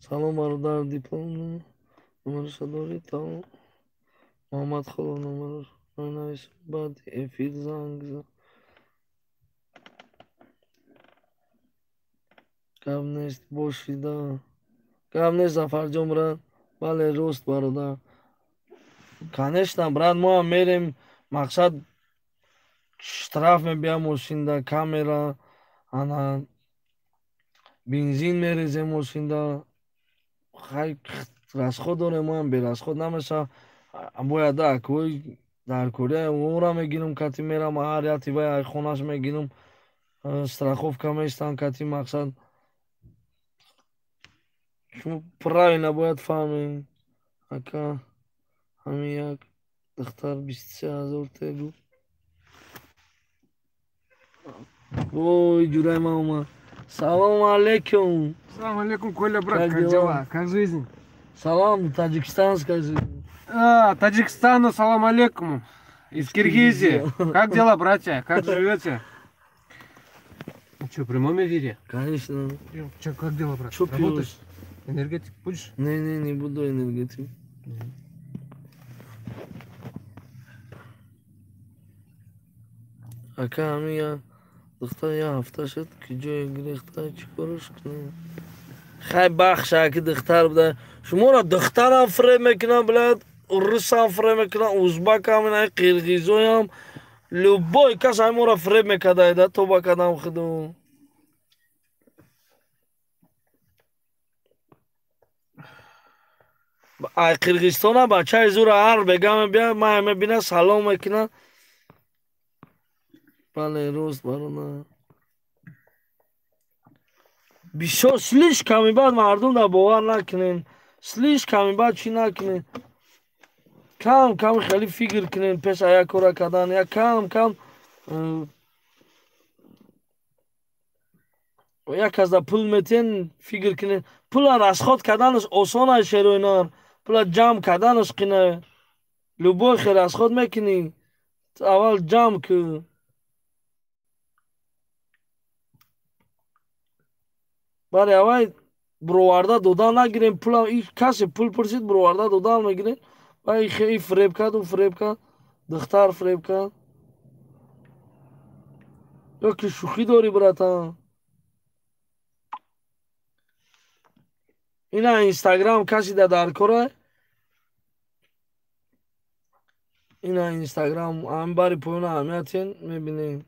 Салом бародар, диплом номероша дорӣ? Тамом. Муҳаммад Холов номерош навис, баъди эфир занг зад. Гап нест, бошида. Гап нест, Зафарҷон брат. Бале, рост бародар. Конечно, брат, мо ҳам мерем, мақсад штраф мебиям мошинда, камера, ана бензин мерезем мошинда. Хай расход дорем, мо ҳам берасход намеша. Бояд акои дар Корея ора мегирам, кати мерам, ҳар яти вай хонаш мегирам, страховка местам кати мақсад. Шумо правильно бояд фаҳмем. Ака ҳамин як духтар 23 000 тегу. Вой, ҷураи ман омад. Салом алейкум.
Салом алейкум, Коля, брат, как дела? Как жизнь?
Салам, таджикистанская жизнь.
А, Таджикистану салам алейкум. Из Киргизии. Как дела, братья? Как живете? Что, в прямом эфире?
Конечно.
Че, как дела, брат?
Что
работаешь? Энергетик будешь?
Не, не буду энергетик. Ака, ҳами я духтар я ҳафта шуд, ки ҷое гирифта, чӣ кораш кунем? Хай бахша, ки духтар буда. Шуморо духтарам фиреб мекунам, блядь, урусам фиреб мекунам, узбакам, ина қирғизоям. Любой кас ҳаморо фиреб мекарда, да тоба кардам худу. Ай Қирғизистона бачаи зура ҳар бега мебия, ман мебина салом мекунам. Бале, рост барона. Бисёр слишком баъд мардум да бовар накунен. Слишком баъд чӣ накунен. Кам кам хеле фикр кунен пеш аз як кора кардан, як кам кам як кас да пул метиҳен, фикр кунен. Пула расход карданаш осон аст, шероинар. Пула ҷамъ карданаш қина. Любой хел расход мекунӣ. Аввал ҷамъ кун. Бале, аввал бироварда додан нагирем пулам. Касе пул пурсид, бироварда додан мегирем. И фиреб кард, ӯ фиреб кард, духтар фиреб кард. Ё ки шӯхӣ дорӣ, братан? Ина Инстаграм каси да дар кора? Ина Инстаграм, ҳам бари поёна аҳамиятен мебинем.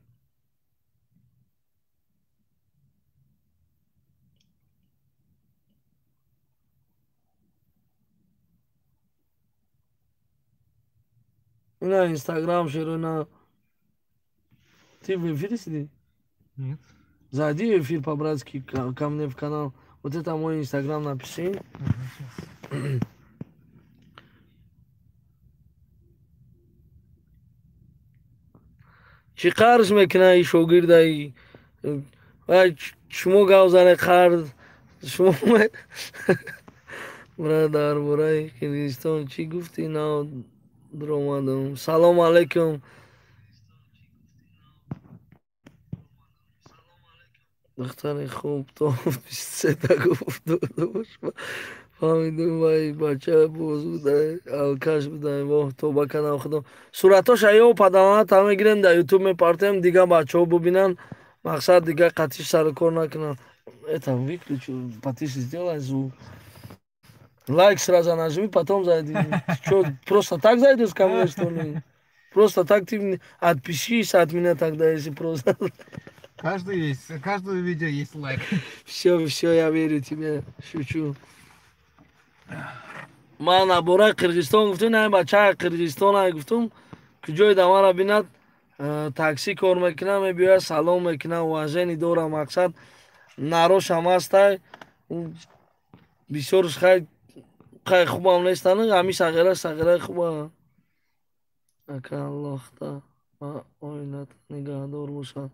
Ина Инстаграм шерона. Ты в эфире сидишь?
Нет.
Зайди в эфир по-братски ко мне в канал. Вот это мой Инстаграм, напиши.
Ага,
чӣ қарз мекунад и шогирдаи? Шумо гав зане қарз. Шумо брат дар бораи Қирғизистон чӣ гуфтӣ? Нав дуромадам. Салом алейкум. Духтари хуб то 23 гуфт, фаҳмидум, вай бача боз буда, алкаш буда. Воҳ, тоба кардам худо. Суратоша ё паданата мегирем, дар ютуб мепартем, дига бачаҳо бубинанд, мақсад дига қатиш сару кор накунанд. Это выключу, потише сделай звук. Лайк сразу нажми, потом зайди. Что, просто так зайдешь ко мне, что ли? Просто так ты отпишись от меня тогда, если просто.
Каждое видео есть лайк.
Все, все, я верю тебе, шучу. Ман набораи Қирғизистон гуфтум, на бачаи Қирғизистон гуфтум, куҷои дамара бинад, такси кор мекунам, мебиёяд, салом мекунам, уважение дорам, мақсад нарошам ҳастай, бисёрш хай хай хубам нестанд, ҳами сағира сағираи хуба. Ака Аллоҳта ва оилата нигаҳдор бошад.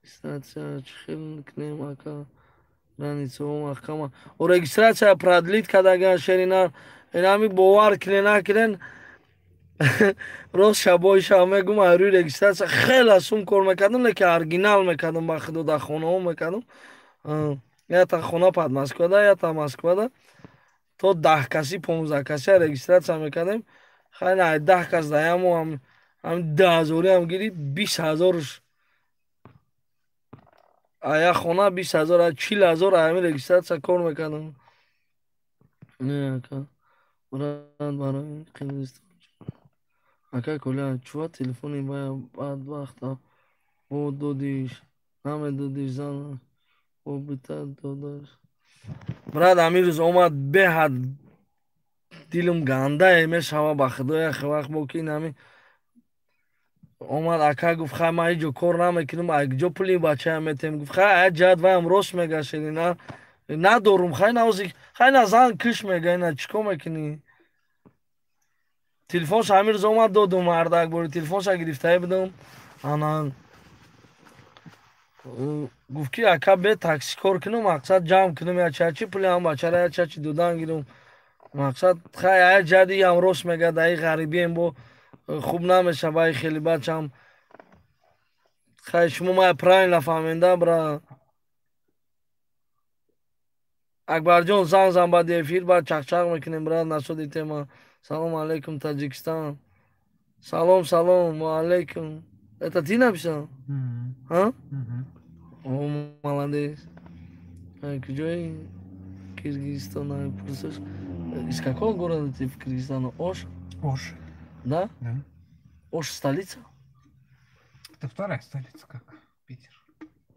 Регистрация чӣ хел кунем, ака? Границаҳо маҳкама. О, регистрация продлить кардаган шеринар. Инами бовар кунен накунен. Рост шабои шаб мегум, рӯи регистрация хеле сум кор мекардам, лекин оригинал мекардам, ба худо дар хонаҳо мекардам. Ята хона под Москвада, ята Москвада. То 10 каси, 15 каси регистрация мекардем. Хай на 10 кас даяму ҳам 10 000 ҳам гири 20 000 ая хона 20 000, 40 000 ҳами регистрация кор мекардам. Не, ака. Брат, барои Қирғизистон. Ака Коля, чува телефони бая бадбахта бо додиш, намедодиш зан, бо бита додаш. Брат, ҳамин рӯз омад, беҳад дилам гандае мешава, ба худо, яхе вақт бо ки ин омад, ака гуфт, хай ман ҳеҷ ҷо кор намекунам, ай куҷо пули бачаям метем? Гуфт, хай ая ҷиҳат ваям рост мега, шерина надорум, хай навози, хай на зан киш мега, ина чӣ кор мекунӣ? Телефонша ҳамин рӯз омад, додум, мардак бори телефонша гирифтае будам. Ана Гуфт ки ака бе такси кор кунам, мақсад ҷамъ кунам я чачи пули ҳам бачара я чачи додан гирам. Мақсад хай ая ҷади ям рост мегӯяд, аи ғарибием бо хуб намешава, ай хеле бачам. Хай шумо мая правильно фаҳменда, бра. Акбарҷон занг зан баъди эфир, баъд чақчақ мекунем, брат, насоди тема. Салом алейкум, Таҷикистон. Салом, салом, ва алейкум. Это ты написал? А? О, молодец. Куҷои Киргизистон пурсиш? Из какого города ты в Киргизстане? Ош?
Ош.
Да?
Да.
Ош столица?
Это вторая столица, как Питер.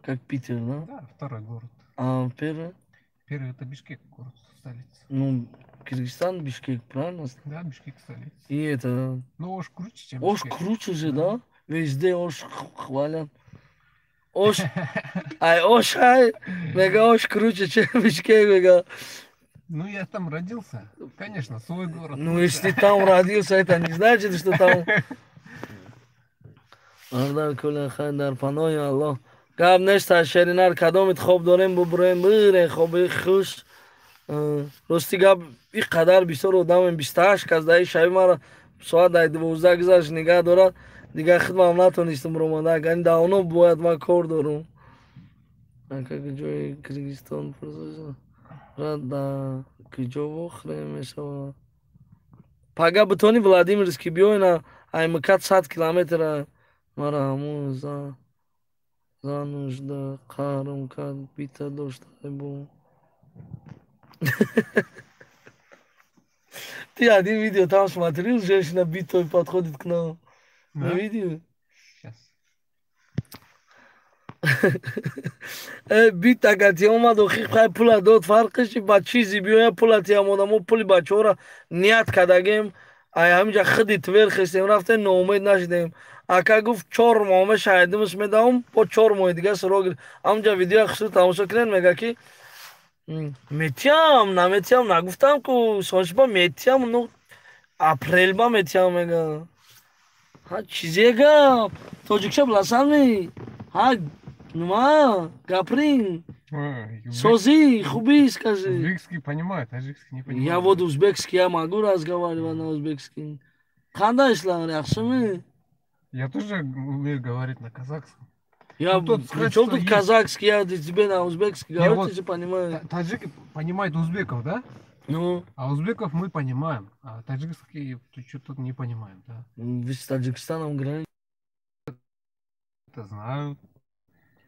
Как Питер, да?
Да, второй город.
А первый?
Первый это Бишкек, город, столица.
Ну, Киргизстан, Бишкек, правильно?
Да, Бишкек столица.
И это...
Ну, Ош круче, чем
Ош
Бишкек.
Круче же, да? Везде Ош хвалят. Ош, ай, Ош, ай, мега Ош круче, чем Бишкек, мега.
Ну, я там родился, конечно, свой город.
Ну, если там родился, это не значит, что там... Бардар кулла хай дар паноҳи Аллоҳ. Гап нест, шеринар кадомит хоб дорем, бубурем, бирен хоби хуш. Рости гап, ин қадар бисёр одамем, 28 кас даи шаби мара соат дай 12 гузашт нигаҳ дорад. Дигар хидмам натонистам ромада. Агар давно бояд ман кор дорум. Ака куҷои Киргизистон пурсоша? Рад да куҷо вохӯрем мешавад? Пага битони Владимирский биёй на аймакат 100 километра мара ҳамун зануш да қарм кард бита дошта бу. Ты один видео там смотрел, женщина битой подходит к нам.
Да?
Не видел?
Сейчас.
Бита гати омад охи хай пула дод, фарқиш ба чизи биёя пула тиям одамо пули бачаҳоро ният кардагем, ай ҳаминҷа худи Твер хестем рафтем, ноумед нашидем. Ака гуфт 4 моҳ мешаҳидимш медаҳум, бо 4 моҳи дига суроғ гирифт. Ҳаминҷа видеоя хусур тамошо кунед, мега ки метиям, наметиям, нагуфтам ку соншба метиям, ну апрелба метиям мега. Ҳа чизе гап, тоҷикша биласанми? Ҳа нума гаприн. Сози, хуби скажи.
Узбекский понимаю, таджикский не понимаю.
Я вот узбекский, я могу разговаривать на узбекском. Қандай ишлар, яхшими?
Я тоже умею говорить на казахском.
Я
Ну, тут
при чем тут
есть.
Казахский, я тебе на узбекский
Не,
говорю,
вот
ты же понимаешь.
Таджики понимают узбеков, да?
Ну.
А узбеков мы понимаем, а таджикский что-то не понимаем, да.
Вы с Таджикистаном граница.
Это знаю.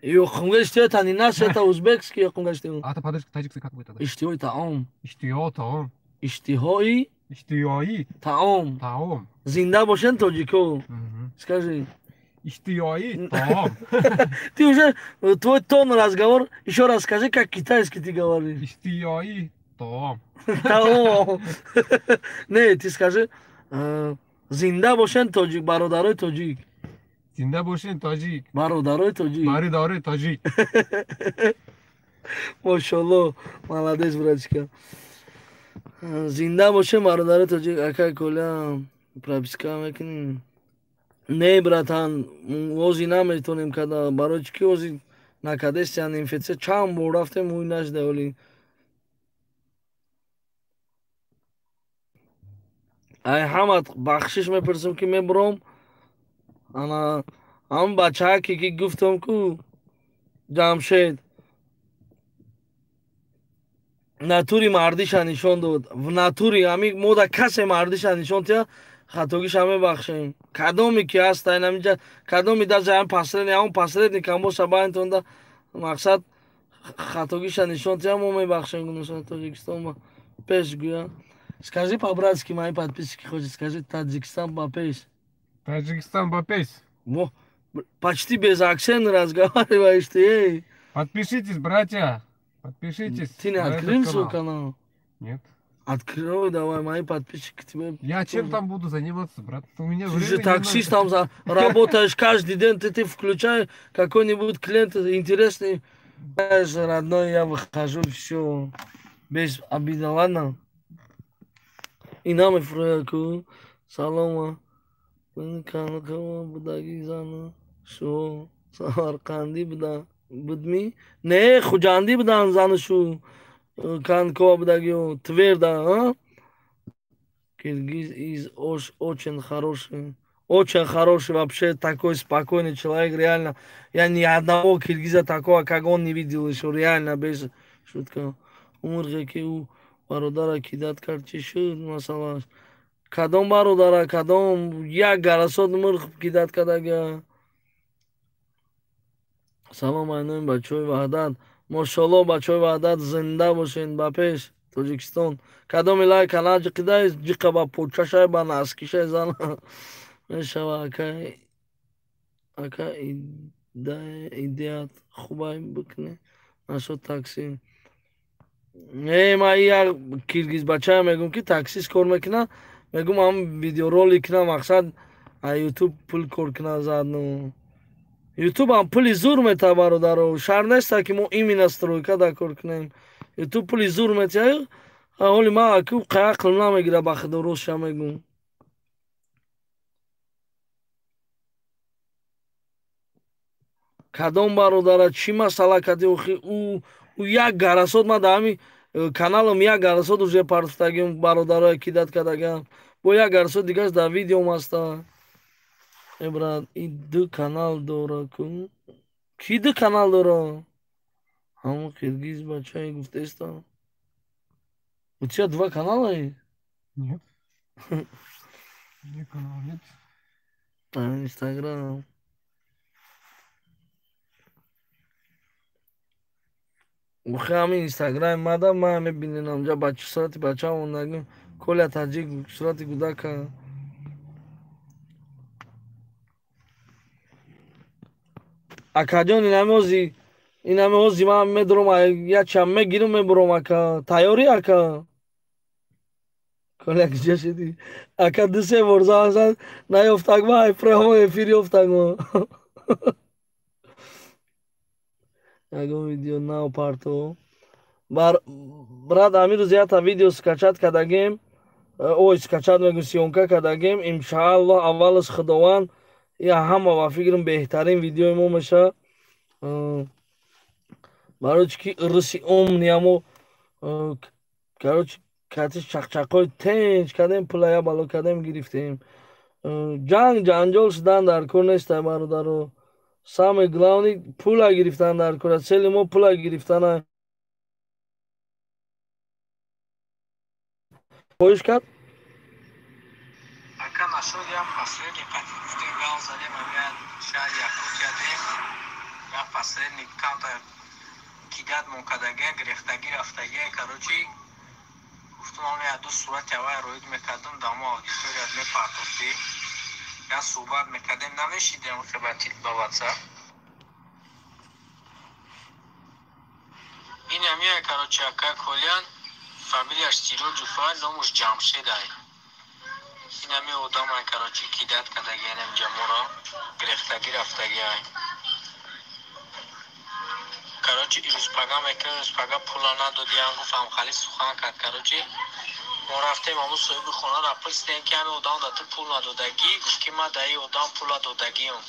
Ёхунга иштиё это не наш, это узбекский ёхунга иштиё.
А это подожди, таджикский как будет тогда?
Иштиёи таом.
Иштиё таом.
Иштиҳои
Иштиёи
таом.
таом.
Зинда бошен тоҷико. Скажи.
Иштиёи таом.
Ты уже, твой тон разговор, еще раз скажи, как китайский ты говоришь.
Иштиёи таом.
Таом. Не, ты скажи, зинда бошен тоҷик, бародарои тоҷик.
Зинда бошен тоҷик.
Бародарои тоҷик.
Бародарои тоҷик.
Мошалло, молодец, братишка. Зинда бошен бародарои тоҷик. Ака Коля, прописка мекунем. Не, братан, ози наметонем када. Барои чӣ ки ози накадестиян инфексия чанд бор рафтем, ӯй нашда оли. Ай ҳама бахшиш мепурсам ки мебурам. Ана ҳам бачаке ки гуфтам ку Ҷамшед натури мардиша нишон дод. В натури ҳами мода касе мардиша нишон тия, хатогиша мебахшем. Кадоме ки ҳаст айн ҳаминҷа, кадоме даже ҳам посредник, ҳамон посредник ҳам боша байнтонда мақсад хатогиша нишон тия, мо мебахшем гуноша Тоҷикистон ба пеш гӯя. Скажи по-братски, мои подписчики хочет, скажи Таджикистан ба пеш.
Таджикистан ба пеш.
Во, почти без акцента разговариваешь ты, эй.
Подпишитесь, братья. Подпишитесь.
Ты не
на этот
открыл свой
канал.
канал?
Нет.
Открой давай, мои подписчики тебе.
Я чем там буду заниматься, брат? У меня
Ты же
времени
таксист,
много.
там работаешь каждый день, ты включай какой-нибудь клиент интересный. Знаешь, родной, я выхожу, все, без обиды, ладно? И нам и фряку, салома. Будаги зану, шо, Самарканди буда. Будми? Не, хуҷандӣ будан занашу Канкова будагиё, Тверда, а? Киргиз из Ош очень хороший. Очень хороший, вообще такой спокойный человек, реально. Я ни одного киргиза такого, как он, не видел еще, реально, без шутка. Мурғе ки ӯ бародара кидать кард, чӣ шуд масалаш? Кадом бародара, кадом як гарасот мурғ кидать кардага? Салом айнои бачаҳои Ваҳдат. Мошалло, бачаҳои Ваҳдат, зинда бошен, ба пеш, Тоҷикистон. Кадоми лайк ана ҷиқидай, ҷиқа ба почашай, ба наскишай зан мешава. Ака, идеят хубай, бикне нашод такси. Не, ма як киргиз бачая мегум, ки таксист кор мекуна, мегум ам видеоролик кина, мақсад ютуб пул кор кина заодно. Ютуб ам пули зур мета, бародаро, шар неста, ки мо именно стройка да кор кунем. Ютуб пули зур метиҳад. Ҳоли ма аку қаяқл намегира, ба худо, ростша мегум. Кадом бародара, чӣ масъала кади охи? Ӯ як гарасот ма дар ҳами каналам як гарасот уже партофтагим, бародарое кидать кардагам, бо як гарасот дигаш дар видеом аста. Э, брат, и ду канал дора ку? Ки ду канал дора? Ҳамон киргиз бачае гуфтеста. У тебя два канала есть?
Нет. У меня канала нет.
А, Инстаграм. Охи, ҳамин Инстаграми мада ма мебинен, амҷа бача сурати бача мондагим, Коля Таҷик, сурати гудака. Акаҷон, инами ҳози ман медурам, якчам мегирам, мебурам, ака. Тайёрӣ, ака? Коля, куҷо шудӣ, ака? Ду се бор занг зад, наёфтак ма, прямой эфир ёфтак ма. Ягон видео нав парто, брат. Ҳамин рӯз якта видео скачать кардагем, ой, скачать мегӯм, съёмка кардагем. Иншааллоҳ, аввалаш Худованд, я ҳама ба фикрам беҳтарин видеои мо меша, барои чи ки рӯси умниямо, короче, кати чақчақҳои тенҷ кардем, пула я бало кардем, гирифтем. Ҷанг ҷанҷол шудан дар кор нестай, бародаро. Самое главное, пула гирифтан дар кор. Цели мо пула гирифтана. Хоҳиш кард.
Ака, нашуд, як последний қати гуфтем, гал задем, ами шаҳри Якутия дем, як последний камта кидать мон кардагия, гирехтагӣ рафтагия. Короче, гуфтум, ами ду сурати авай роид мекардам, дамо аудиторият мепартофтӣ, як суҳбат мекардем, намешидем ба ватсап. Ин амия, короче, ака Колиян, фамилияш Сироҷуфа, номуш Ҷамшедай. Ин ами одамай, короче, кидать кардагиан ҷаморо, гирехтагӣ рафтагиай. Короче, ирӯзпага мекунем, ирӯзпага пула надодиан, гуфт, ҳамхали сухан кард. Короче, мо рафтем, ҳамун соҳиби хонаро пурсидем, ки ҳами одам да ту пул надодагӣ? Гуфт, ки ман да ин одам пула додагиам.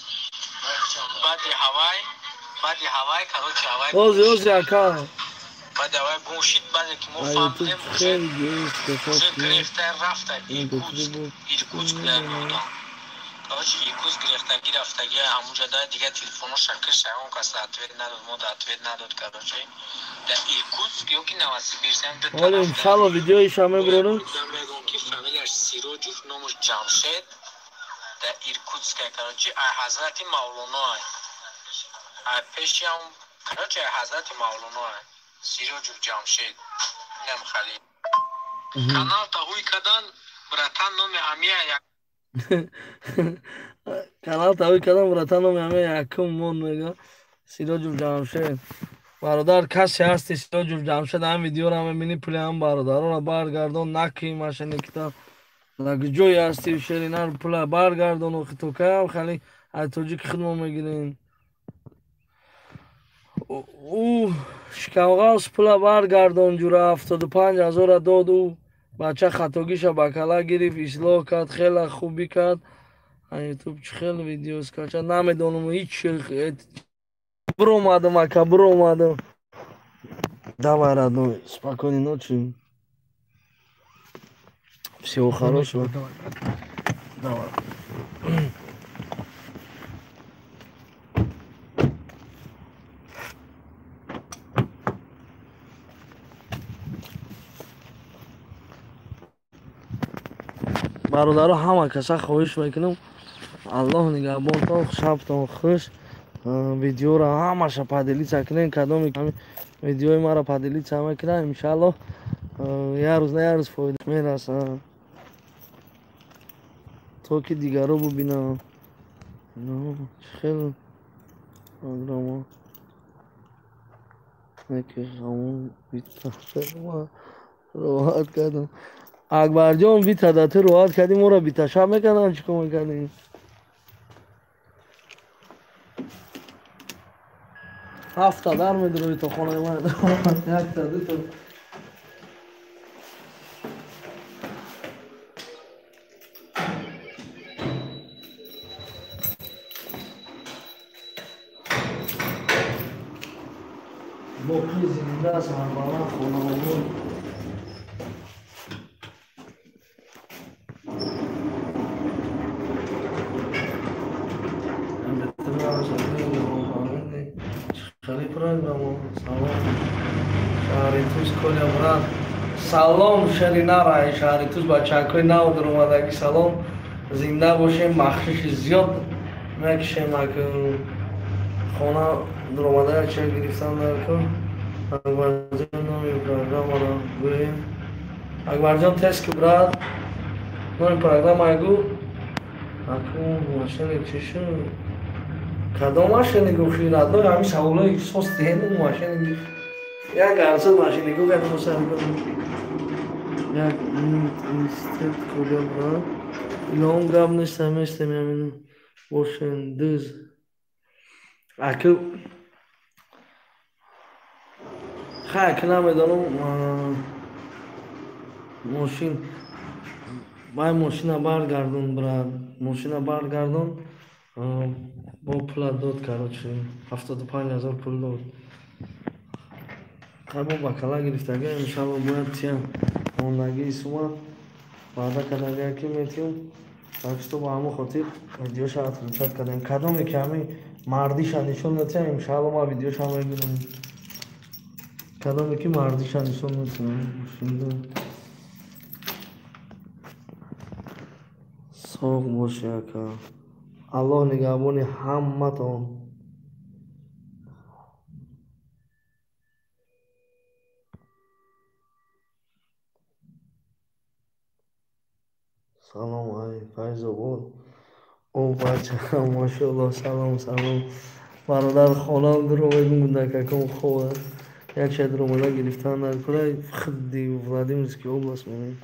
Баъди ҳавай, короче, ҳавай
Ози, ози, ака.
Баъди ҳавай гум шид. Баъде ки мо фаҳмидем, уже гирехта рафта Иркутск. Иркутск одам, короче, Иркутск гирехтагӣ рафтагӣ. Ҳамунҷа да дигар телефоноша киша, он кас ответ надод, мо да ответ надод. Короче, да Иркутск ёки Новосибирск.
Ҳоло, иншалло, видеоиша мебурорам.
Мегӯм, ки фамилияш Сироҷуф, номуш Ҷамшед, да Иркутска. Короче, ай Ҳазрати Мавлоно, ай пешиам, короче, ай Ҳазрати Мавлоно, ай Сироҷуф Ҷамшед. Инам хали канал таҳуй кадан, братан, номи ҳамия.
Канал таҳуй кадан, братан, номи ҳамия якум мон мега Сироҷуф Ҷамшед. Бародар, касе ҳасти, Сироҷуф Ҷамшед, ҳам видеоро мебинӣ, пули ҳам бародаронро баргардон, накӣ машиникита. Ҷое ҳасти, шеринар, пула баргардон. Охи, то каям хали ай тоҷики худмо мегирем? Ӯ шикамғавс пула баргардон, ҷура, 75 000-а дод. Ӯ бача хатогиша ба кала гирифт, ислоҳ кард, хеле хубӣ кард. Ютуб чӣ хел видео скачать, намедонам ҳеч. Буромадам, ака, буромадам. Давай, родной, спокойной ночи. Всего хорошего. Давай. Бародаро, ҳама каса хоҳиш мекунам, Аллоҳ нигаҳбонтон, шабтон хуш. Видеоро ҳамаша поделиться кунем, кадоме видеои маро поделиться мекунам, иншааллоҳ як рӯз на як рӯз фоида мерасад, то ки дигаро бубинам. Хеле программа неки ҳамон бита роҳат кардам. Акбарҷон, бита да ту роҳат кардӣ, моро бита шаб мекардам, чӣ кор мекардем? Ҳафта дар медурои то хонаи ман, якта дута. Боқӣ зинда сарбаланд, хонаобод. Салом, шари нарай, шаҳри Туз, бачакҳои нав дуромадагӣ, салом, зинда бошем, бахшиши зиёд мекушем. Хона дуромада ча гирифтан дар кор. Акбарҷон, номи программаро гӯем. Акбарҷон, тест ки, брат, номи программа гӯ. Акун машине чӣ шуд? Кадом машине гуфти, родной? Ҳамин саволҳои сос диҳем, машине як гарсад машине гӯ, кадом сар. Як минут инстед куҷо, брат? Илоҳум, гап нестам, местем, ямин бошен дыз. Аки хай, аки намедонам, мошин вай, мошина баргардон, брат, мошина баргардон, бо пула дод, короче, 75 000 пул дод. Хай, бо бакала гирифтага, иншалло бояд тиям мондагии сума ваъда кардагия ки метиём. Так что ба ҳамон хотир видеоша отключать кардем. Кадоме ки ҳамин мардиша нишон метиҳам, иншаалло ман видеоша мегирам. Кадоме ки мардиша нишон метиҳам. Соғ боши, ака, Аллоҳ нигаҳбони ҳаматон. Салом, ай Файзобод. О, бача, машоалло, салом, салом. Бародар, хонам дуро мегум, гундакаком хоб аст. Як шай дуромада гирифтан дар кура худди Владимирский область менем.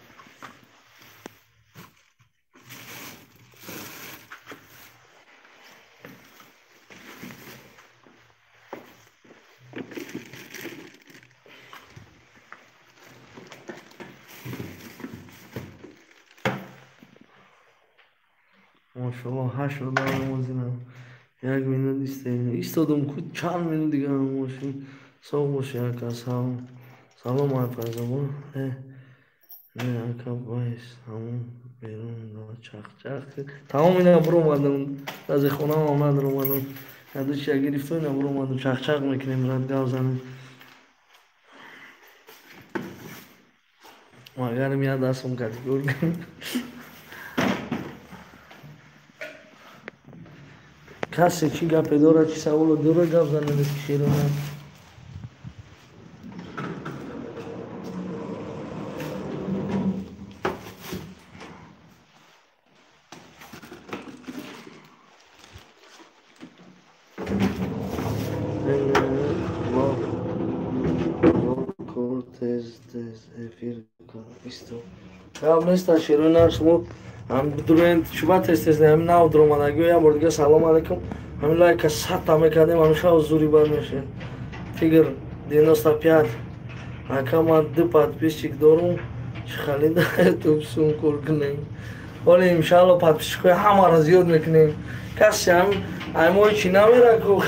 Машалло, ҳашт одам мозинам. Як минут истем. Истодам ку чанд минут дига мошин. Соғ боши, ака, салом. Салом, ай Файзобод. Не, ака, байс, ҳамон берун да чақ-чақ. Тамом, ина буромадам. Аз хонаам омад омадам. Яду чия гирифту, ина буромадам. Чақ-чақ мекунем, брат, гав занем. Магарим я дастом категория. Касе чӣ гапе дорад, чӣ саволо дорад, гап занед, ки шерона. Тез тез эфир исто. Гап неста, шерона, шумо ҳам чуба тез тез ҳам нав дуромадагиё, як бор дига салом алейкум. Ҳамин лайка садта мекардем, ҳамин шав зури бад мешед. Тигр 95, ака, ман ду подписчик дорум, чӣ хали да ютуб сум кор кунем? Вале иншалло подписчикои ҳамаро зиёд мекунем. Касе ҳам аймои чи намера ку,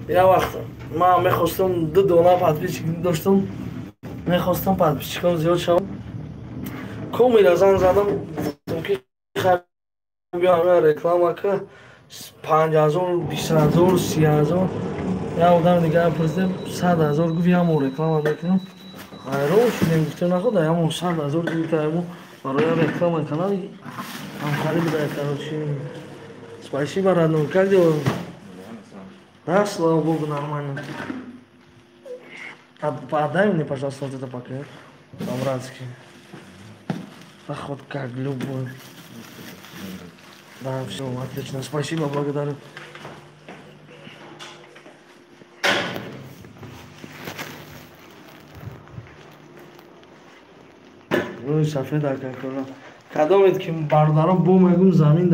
як вақт ман мехостам, ду дона подписчик доштам, мехостам подписчикам зиёд шавад. Комира занг задам, гуфтам ки биё реклама ка, 5000, 20 000, 30 000. Як одами дигар пурсидем, 100 000 гуфт, як реклама мекунам. Ҳайрон шудем, гуфтем, наход ҳамон 100 000 гуфтаему барои реклама канал ҳамхари буда. Короче, спасибо, родной. Как дела? Да, слава богу, нормально. Отдай мне, пожалуйста, вот это пакет по-братски. Да хоть как, любой. Да, все, отлично. Спасибо, благодарю. Рӯи сафед акакола. Кадомед ки, бародарон, бо мегум замин.